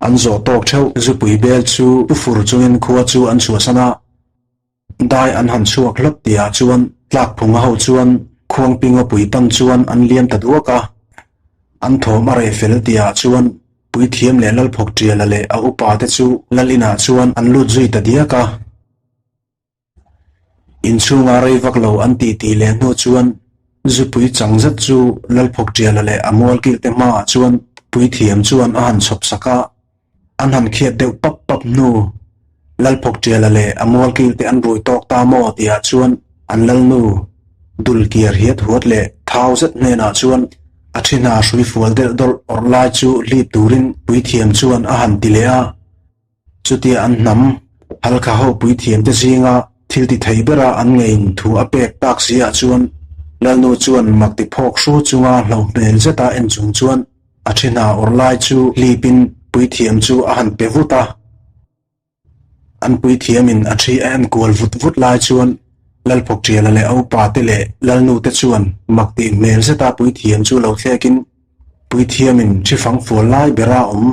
an zawh tawk theuh zupui bel chu pu fur chungin khua chu an chhuahsan a. Dai an han chhuak hlawp tihah chuan tlakphunga ho chuan khuangpinga pui pan chuan an liam ta duak a. An thawm a reh fel tihah chuan Puithiam leh Lalphawkṭiala leh a upa te chu Lal inah chuan an lut zui ta diak a. Inchhunga rei vak lo an tih tih leh hnu chuan zupui chang zet chu Lalphawkṭiala leh a mualkil te hmaah chuan Puithiam chuan a han chhawp sak a. An han khiat deuh pap pap hnu, Lalphawkṭiala leh a mualkil te an rui tawk ta maw tihah chuan an lalnu dul kiar hiat huat leh thau zet hnenah chuan a thi hna hrui fual delh dawlh awrh lai chu hlip turin puithiam chuan a han ti leh a. Chutia an hnam Halkha ho puithiam te zinga thil ti thei bera an ngeiin thu a pek tak si ah chuan lalnu chuan mak ti phawk hru chunga hlo hmel zeta en chung chuan A thi hna awrh lai chu hlipin puithiam chu a han pe vut a. An puithiamin a thi a en kual vut vut lai chuan Lalphawkṭiala leh a upate leh Lalnute chuan mak tih hmel zeta puithiam chu lo thlekin puithiamin thi fang fual lai bera awm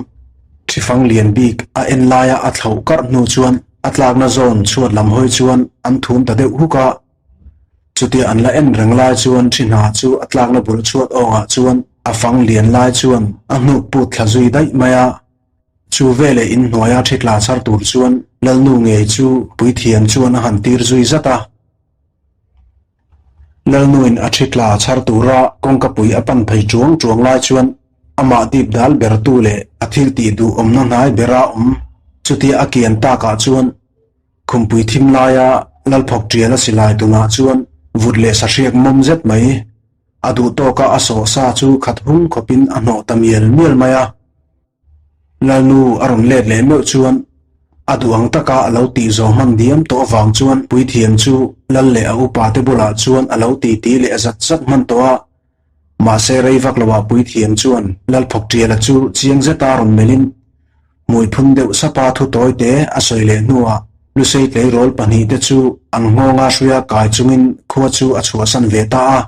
thi fang lian bik a en laia a thlauh karh hnu chuan a tlakna zawn chhuat lam hawi chuan an thum ta deuh huk a. Chutia an la en reng lai chuan thi hna chu a tlakna bul chhuat awngah chuan a fang lian lai chuan a hnuk put thla zui daih mai a. Chu veleh inhnuaia thi tla chhar tur chuan Lalnu ngei chu puithiam chuan a han tir zui zat a. Lalnuin a thi tla chhar tura kawngkapui a pan phei chuang chuang lai chuan amah dip dal bertu leh a thil tih duh awmna hnai bera awm chutia a kian takah chuan Khumpui thim laia Lalphawk ṭial a silai tunah chuan vut leh sahriak mawm zet mai a duh tawka a sawh sa chu khat hung khawpin a hnawh ta mial mial mai a. Lalnu a rawn let leh meuh chuan a duh ang taka a lo tih zawh hman diam tawh avang chuan puithiam chu Lal leh a upate bulah chuan a lo titi leh zat zat hman tawh a. Mahse rei vak loah puithiam chuan Lalphawk ṭiala chu chiang zeta rawn melhin Hmui phun deuh sapa thu tawi te a sawi leh hnuah Lusei tleirawl pahnih te chu an nghawnga hruia kai chungin khua chu a chhuahsan ve ta a.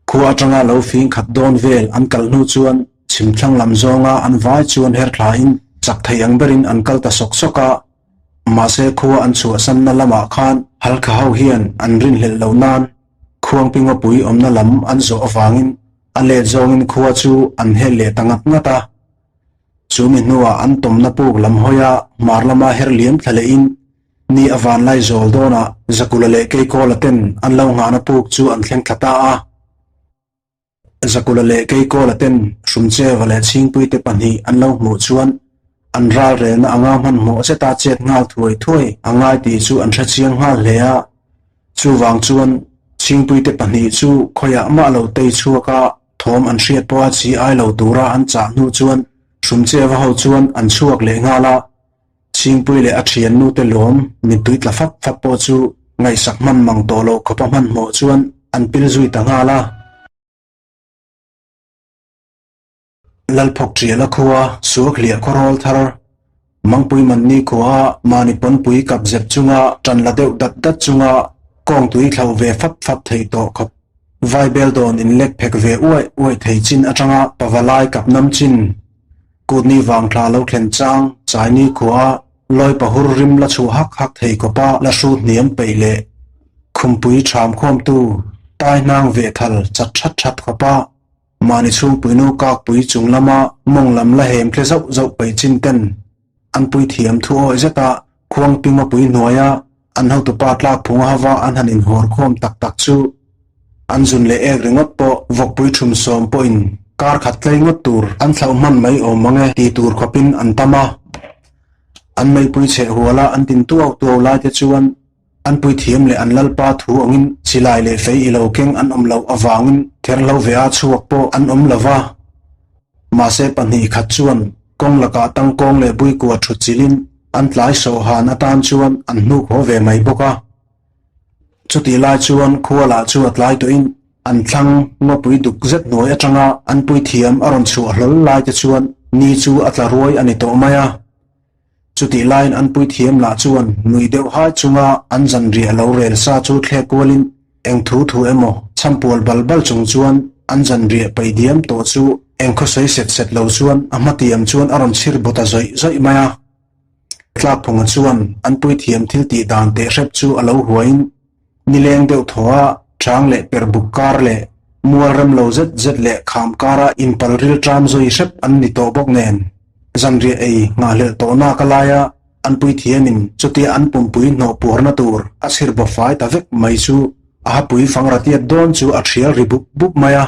Khua atanga lo fing khat dawn vel an kal hnu chuan chhimthlang lam zawnga an vai chuan her thlain chak thei ang berin an kal ta sawk sawk a. Mahse khua an chhuahsanna lamah khan Halkha ho hian an rinhlelh loh nan Khuangpingawpui awmna lam an zawh avangin A let zawngin khua chu an hel leh ta ngat ngat a. Chu mi hnuah an tawmna puk lam hawia hmar lama her liam thla lehin ni a vanlai zawl dawnah Zakula leh Keikawla ten an lo nghahna puk chu an thleng thla ta a. Zakula leh Keikawla ten Hrumcheva leh Chhingpuite pahnih an lo hmuh chuan an ralrelna anga hmanhmawh zeta chet nghal thuai thuai a ngai tih chu an hrechiang nghal hle a. Chuvang chuan Chhingpuite pahnih chu khawiah mah lo tei chhuak a, thawm an hriat pawha chi ai lo tura an chah hnu chuan Hrumcheva ho chuan an chhuak leh nghal a, Chhingpui leh a thiannute lawm mittui tla fap fap pawh chu. Ngaihsak hman mang tawh loh khawpa hmanhmawh chuan an pil zui ta nghal a. Lalphawk Ṭiala khua Suakhliah khawrawl thar Mangpui Manni khua mahni pawnpui kap zep chunga ṭan la deuh dat dat chunga kawngtui thlauh ve fap fap thei tawh khawp Vaibel dawn inlek phek ve uaih uaih thei chin aṭanga pavalai kap nam chin Kutni vangthla lo thlen chang Chaini khua lawi pahur rim la chhuah hak hak thei khawpa la hrut hniam peih leh khumpui ṭham khawmtu tai hnang veh thal chat ṭhat ṭhat khawpa Mahni chhungpuinu kakpui chung lama mawng lam la hem tle zauh zauh peih chin ten an puithiam thu awih zeta khuangping mapui hnuaia an hotupa tlak phung hava an han inhawr khawm tak tak chu an zun leh ek ringawt pawh vawkpui thum sawm pawhin kar khat tlei ngawt tur an thlauh hman mai awm mang e ti tur khawpin an tam a. An meipui chheh huala an tin tuau tuau lai te chuan An puithiam leh an lalpa thu angin silai leh fei i lo keng an awm loh avangin therhlo ve a chhuak pawh an awm lo va. Mahse pahnih khat chuan kawng lakah tangkawng leh buikua thut chilhin an tlai sawhhan atan chuan an hnuk haw ve mai bawk a. Chutih lai chuan khua lah chu a tlai tawhin an thlang ngawpui duk zet hnuai atanga an puithiam a rawn chhuah hlawl lai te chuan ni chu a tla ruai a ni tawh mai a. Chutih laiin an puithiam lah chuan nui deuh hai chunga an zanriah lo rel sa chu thlek kualin eng thu thu emaw chhampual bal bal chung chuan an zanriah paih diam tawh chu eng khawsawi set set lo chuan a hmatiam chuan a rawn chhir bawt a zawih zawih mai a. Tlakphunga chuan an puithiam thil tih dan teh hrep chu a lo huaiin Nileng deuh thaw a, chang leh per buk kar leh mual rem lo zet zet leh kham kara inpal ril ṭam zawi hrep an ni tawh bawk nen, zanriah ei nghahhlelh tawh nak a laia an puithiamin chutia an pumpui hnawh puarna tur a chhir baw fai ta vek mai chu a hapui fangra tiat dawn chu a ṭhial ri bup bup mai a.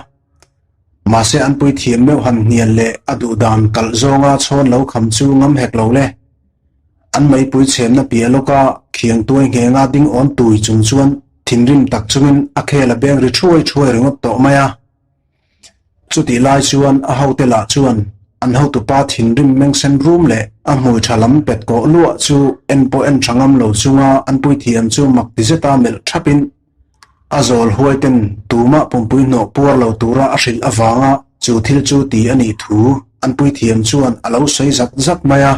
Mahse an puithiam meuh han hnial leh a duh dan kalh zawnga chhawn lo kham chu ngam hek lo le. An meipui chhemna piah lawka khiang tuai nghenga ding awn tui chung chuan thinrim tak chungin a khel a beng ri thuai thuai ringawt tawh mai a. Chutih lai chuan a hote lah chuan an hotupa thinrim mengsen rum leh a hmui tha lam pet kawh luah chu en pawh en tha ngam lo chunga an puithiam chu mak ti zeta melh thapin A zawl huai ten tumah pumpui hnawh puar lo tura a hrilh avanga chu thil chu ti a nih thu an puithiam chuan a lo sawi zat zat mai a.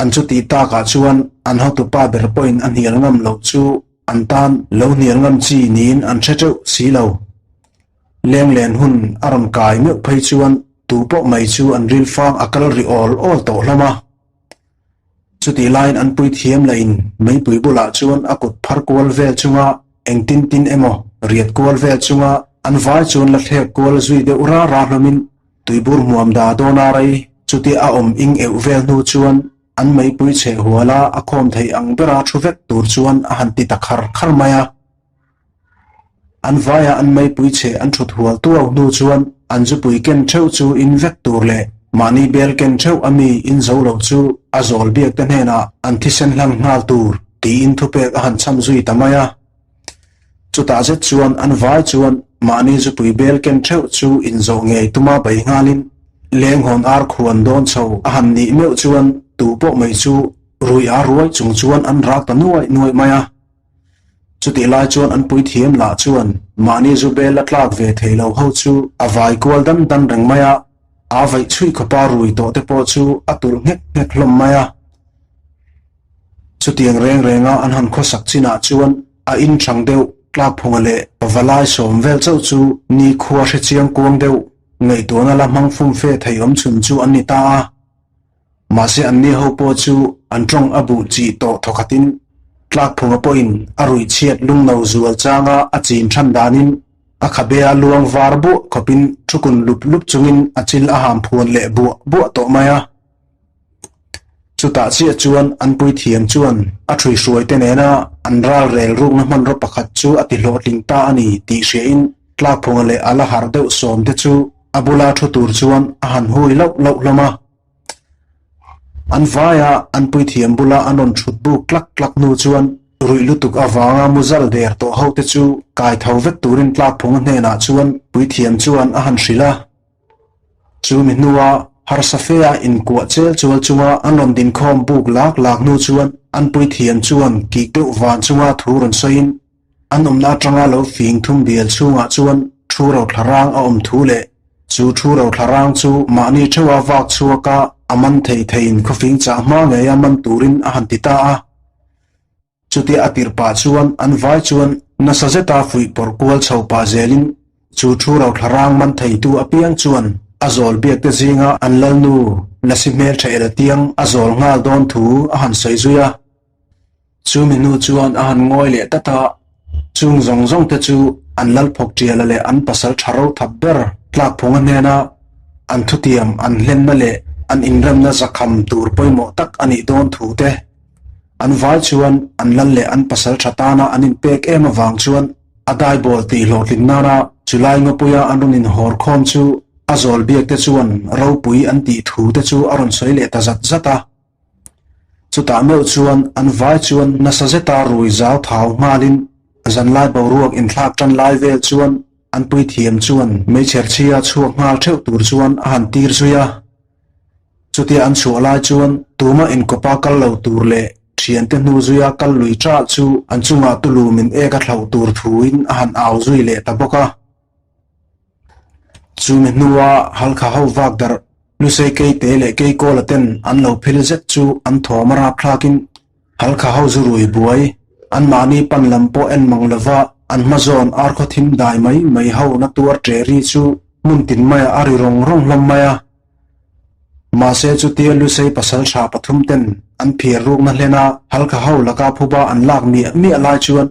An chutih takah chuan an hotupa ber pawhin a hnial ngam loh chu an tan lo hnial ngam chi niin an hre teuh si lo. Lenglen hun a rawn kai meuh phei chuan tu pawh mai chu an rilfang a kal ri awl awl tawh hlawm a. Chutih laiin an puithiam lahin meipui bulah chuan a kut phar kual vel chunga engtin tin emaw riat kual vel chunga an vai chuan la thlek kual zui deuh ra ra hlawmin tuibur hmuam da dawna rei chutia a awm ing euh vel hnu chuan an meipui chheh huala a khawm theih ang bera thu vek tur chuan a han ti ta khar khar mai a. An vaia an meipui chhe an thut hual tuau hnu chuan an zupui ken theuh chu in vek tur leh mahni bel ken theuh a mi in zo lo chu a zawl biak te hnenah an thisen hlan nghal tur tiin thupek a han cham zui ta mai a. Chutah zet chuan an vai chuan mahni zupui bel ken theuh chu in zawh ngei tuma bei nghalin lenghawn ar khuan dawn chho a han nih meuh chuan tu pawh mai chu rui a ruai chung chuan an rak ta nuaih nuaih mai a. Chutih lai chuan an puithiam lah chuan mahni zu bel a tlak ve thei lo ho chu a vai kual dan dan reng mai a, aa vaih chhuih khawpa rui tawh te pawh chu a tulh nghek nghek hlawm mai a. Chutiang reng renga an han khawsak chinah chuan a inchang deuh tlakphunga leh pavalai sawm vel chauh chu nikhua hre chiang kuang deuh ngaihtuahna la hmang fumfe thei awm chhun chu an ni ta a. Mahse anni ho pawh chu an tawng a buh chih tawh thawkhatin tlakphunga pawhin a ruih chhiat lungno zual changa a chin than danin a khabe a luang var buah khawpin thukun lup lup chungin a chil a ham phuan leh buah buah tawh mai a. Chutah chiah chuan an puithiam chuan a ṭhuihruaite nena an ral rel rukna hmanraw pakhat chu a ti hlawhtling ta a ni tih hriain tlakphunga leh a la harh deuh sawmte chu a bula thu tur chuan a han hui lauh lauh hlawm a. An vaia an puithiam bula an rawn thut buk tlak tlak hnu chuan ruih lutuk avanga muzal der tawh ho te chu kai tho vek turin tlakphunga hnenah chuan puithiam chuan a han hrilh a. Chu mi hnua. Harsa fea inkuah chel chual chunga an rawn dinkhawm buk lak lak hnu chuan an puithiam chuan kik deuh van chunga thu rawn sawiin an awmna atanga lo fing thum bial chhungah chuan thu rothla rang a awm thu leh chu thu rothla rang chu mahni theuha vak chhuaka a man thei theiin khawfing chah hma ngeia man turin a han ti ta a. Chutia a tirh pah chuan an vai chuan nasa zeta fuih pawrh kual chho pah zelin chu thu rothla rang man theitu apiang chuan a zawl biak te zinga an lalnu Lasi hmeltha el tiang a zawl nghal dawn thu a han sawi zui a. Chumi hnu chuan a han ngawi leh tlat a, chung zawng zawng te chu an lalphawk tiala leh an pasal tha ro thap ber tlakphunga hnena an thutiam an hlenna leh an inremna zakham tur pawimawh tak a nih dawn thu te An vai chuan an lal leh an pasal tha tana an inpek em avang chuan a daibawl tih hlawhtlin nana chulai ngawpuia an rawn inhawr khawm chu a zawl biak te chuan ropui an tih thu te chu a rawn sawi leh ta zat zat a. Chutah meuh chuan an vai chuan nasa zeta rui zau thau nghalin zanlai boruak inthlak tan lai vel chuan an puithiam chuan meichher chhia chhuak nghal theuh tur chuan a han tir zui a. Chutia an chhuah lai chuan tuma inkawpa kal lo tur leh thiante hnu zuia kal lui ṭah chu an chungah tulu min ek a thlauh tur thuin a han au zui leh ta bawk a. Chumi hnua Halkha ho vak darh Lusei Keite leh Keikawla ten an lo phil zet chu an thawm a rapthlakin Halkha ho zu rui buai, anmahni pan lam pawh en mang lova an hma zawn arkhaw thim dai mai mai ho na tuar ṭe ri chu hmun tin maiah a ri rawng rawng hlawm mai a. Mahse chutia Lusei pasal tha pathum ten an phiar rukna hlena Halkha ho laka phuba an lak miah miah lai chuan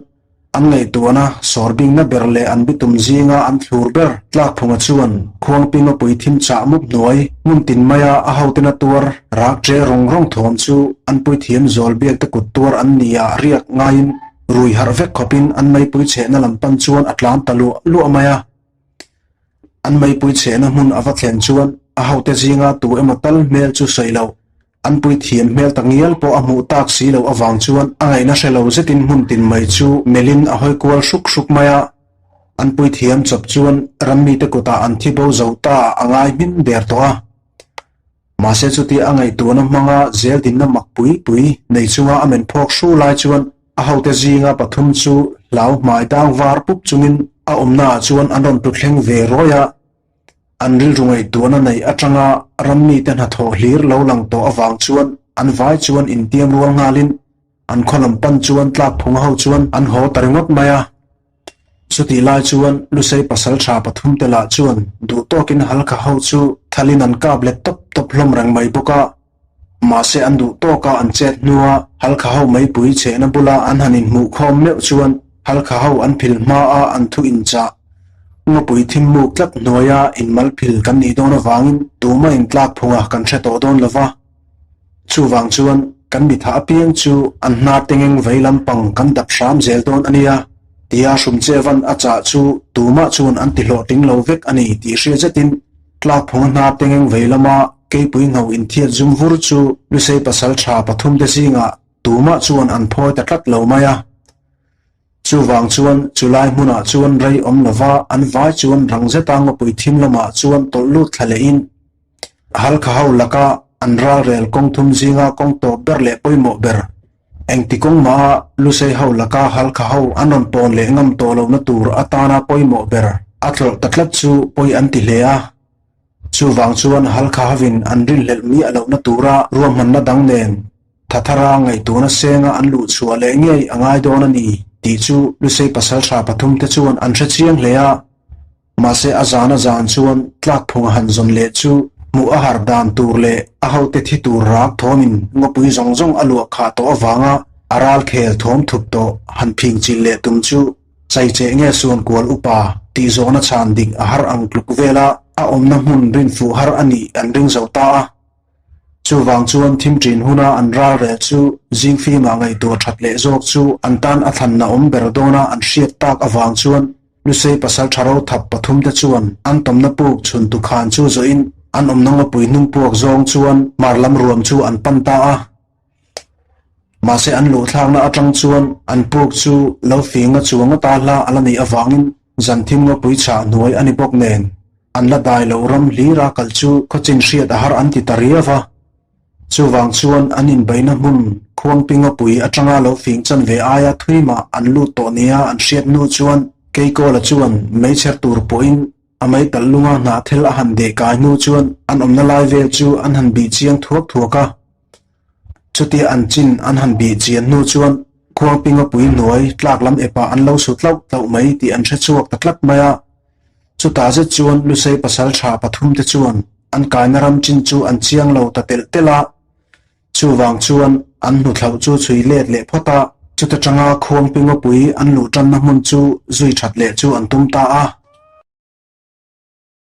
an ngaihtuahna sawr bingna ber leh an bitum zinga an thlur ber Tlakphunga chuan Khuangpinga pui thim chah mup hnuai hmun tin maia a hotena tuar rak ṭe rawng rawng thawm chu an puithiam zawl biak te kut tuar an ni ah riak ngaiin rui harh vek khawpin an meipui chhehna lam pan chuan a tlan ta luah luah mai a. An meipui chhehna hmun a va thlen chuan a hote zinga tu emaw tal hmel chu sawi loh, an puithiam hmel ta ngial pawh a hmuh tak si loh avang chuan a ngaihna hre lo zetin hmun tin mai chu melhin a hawi kual hruk hruk mai a. An puithiam chawp chuan rammite kutah an thi bo zo ta a ngai hmin der tawh a. Mahse chutia a ngaihtuahna hmanga zel dinna mak pui pui nei chunga a men phawk hru lai chuan a hote zinga pathum chu hlau hmai dang var pup chungin a awmnaah chuan an rawn tuthleng ve rawi a. An rilru ngaihtuahna neih atanga rammite hnathawh hlir lo lang tawh avang chuan an vai chuan intiam rual nghalin an khaw lam pan chuan tlak phung ho chuan an haw ta ringawt mai a. Chutih lai chuan Lusei pasal tha pathum te lah chuan duh tawkin Halkha ho chu thalin an kap let tawp tawp hlawm reng mai bawk a. Mahse an duh tawka an chet hnua Halkha ho meipui chehna bula an han inhmuh khawm meuh chuan Halkha ho an phil hmaa an thu inchah ngawpui thim muk tlat hnuaia inmal phil kan nih dawn avangin tuma intlak phunga kan hre tawh dawn lova. Chuvang chuan kan mitha apiang chu an hnar tengeng vei lampang kan dap hram zel dawn a nia, tia Hrumchevan a chah chu tumah chuan an ti hlawhtling lo vek a ni tih hria zetin Tlakphunga hnar tengeng vei lama keipui ngho inthiat zum vur chu Lusei pasal tha pathumte zingah tumah chuan an phawi ta tlat lo mai a. Chuvang chuan chulai hmunah chuan rei awm lova an vai chuan rang zeta ngawpui thim lamah chuan tawlh lut thla lehin Halkha ho laka an ralrel kawng thum zinga kawng tawp ber leh pawimawh ber engti kawng maha Lusei ho laka Halkha ho an rawn pawn leh ngam tawh lohna tur atana pawimawh ber a tlawlh ta tlat chu pawi an ti hle a. Chuvang chuan Halkha hovin an rinhlelh miah lohna tura ruahmanna dang nen Thathara ngaihtuahna senga an luh chhuah leh ngei a ngai dawn a ni tih chu Lusei pasaltha pathumte chuan an hre chiang hle a. Mahse a zan a zan chuan tlakphunga han zawn leh chu hmuh a har dan tur leh a hote thi tur rak thawmin ngawpui zawng zawng a luah khah tawh avanga a ral khel thawm thup tawh han phing chilh leh tum chu chaicheh nge suan kual upa tih zawhna chhan dik a har ang tluk vela a awmna hmun rinfuh har a nih an ring zo ta a. Chuvang chuan thim ṭin huna an ralrel chu zingfimah ngaihtuah ṭhat leh zawk chu an tan a thlanna awm ber dawna an hriat tak avang chuan Lusei pasal ṭha ro thap pathumte chuan an tawmna puk chhun tukhan chu zawhin an awmna ngawpui hnung puak zawng chuan hmar lam ruam chu an pan ta a. Mahse an luhthlakna aṭang chuan an puk chu lo finga chuang ngawta hla a la neih avangin zan thim ngawpui chhah hnuai a ni bawk nen. an la dai loh ram hlira kal chu khawchin hriat a har an ti ta riau va. Chuvang chuan an inbeihna hmun Khuangpinga pui atanga lo fing chan ve aia thui mah an lut tawh nia an hriat hnu chuan Keikawla chuan meichher tur pawhin a meitalh lunga hnahthel a han deh kai hnu chuan an awmna lai vel chu an han bih chiang thuak thuak a. Chutia an chin an han bih chian hnu chuan Khuangpinga pui hnuai tlak lam epah an lo su tlauh tlauh mai tih an hre chhuak ta tlat mai a. Chutah zet chuan Lusei pasal tha pathumte chuan an kaina ram chin chu an chiang lo ta telh telh a, chuvang chuan an hnuthlauh chu chhui let leh phawt a, chuta tanga Khuangpingawpui an luh tanna hmun chu zui that leh chu an tum ta a.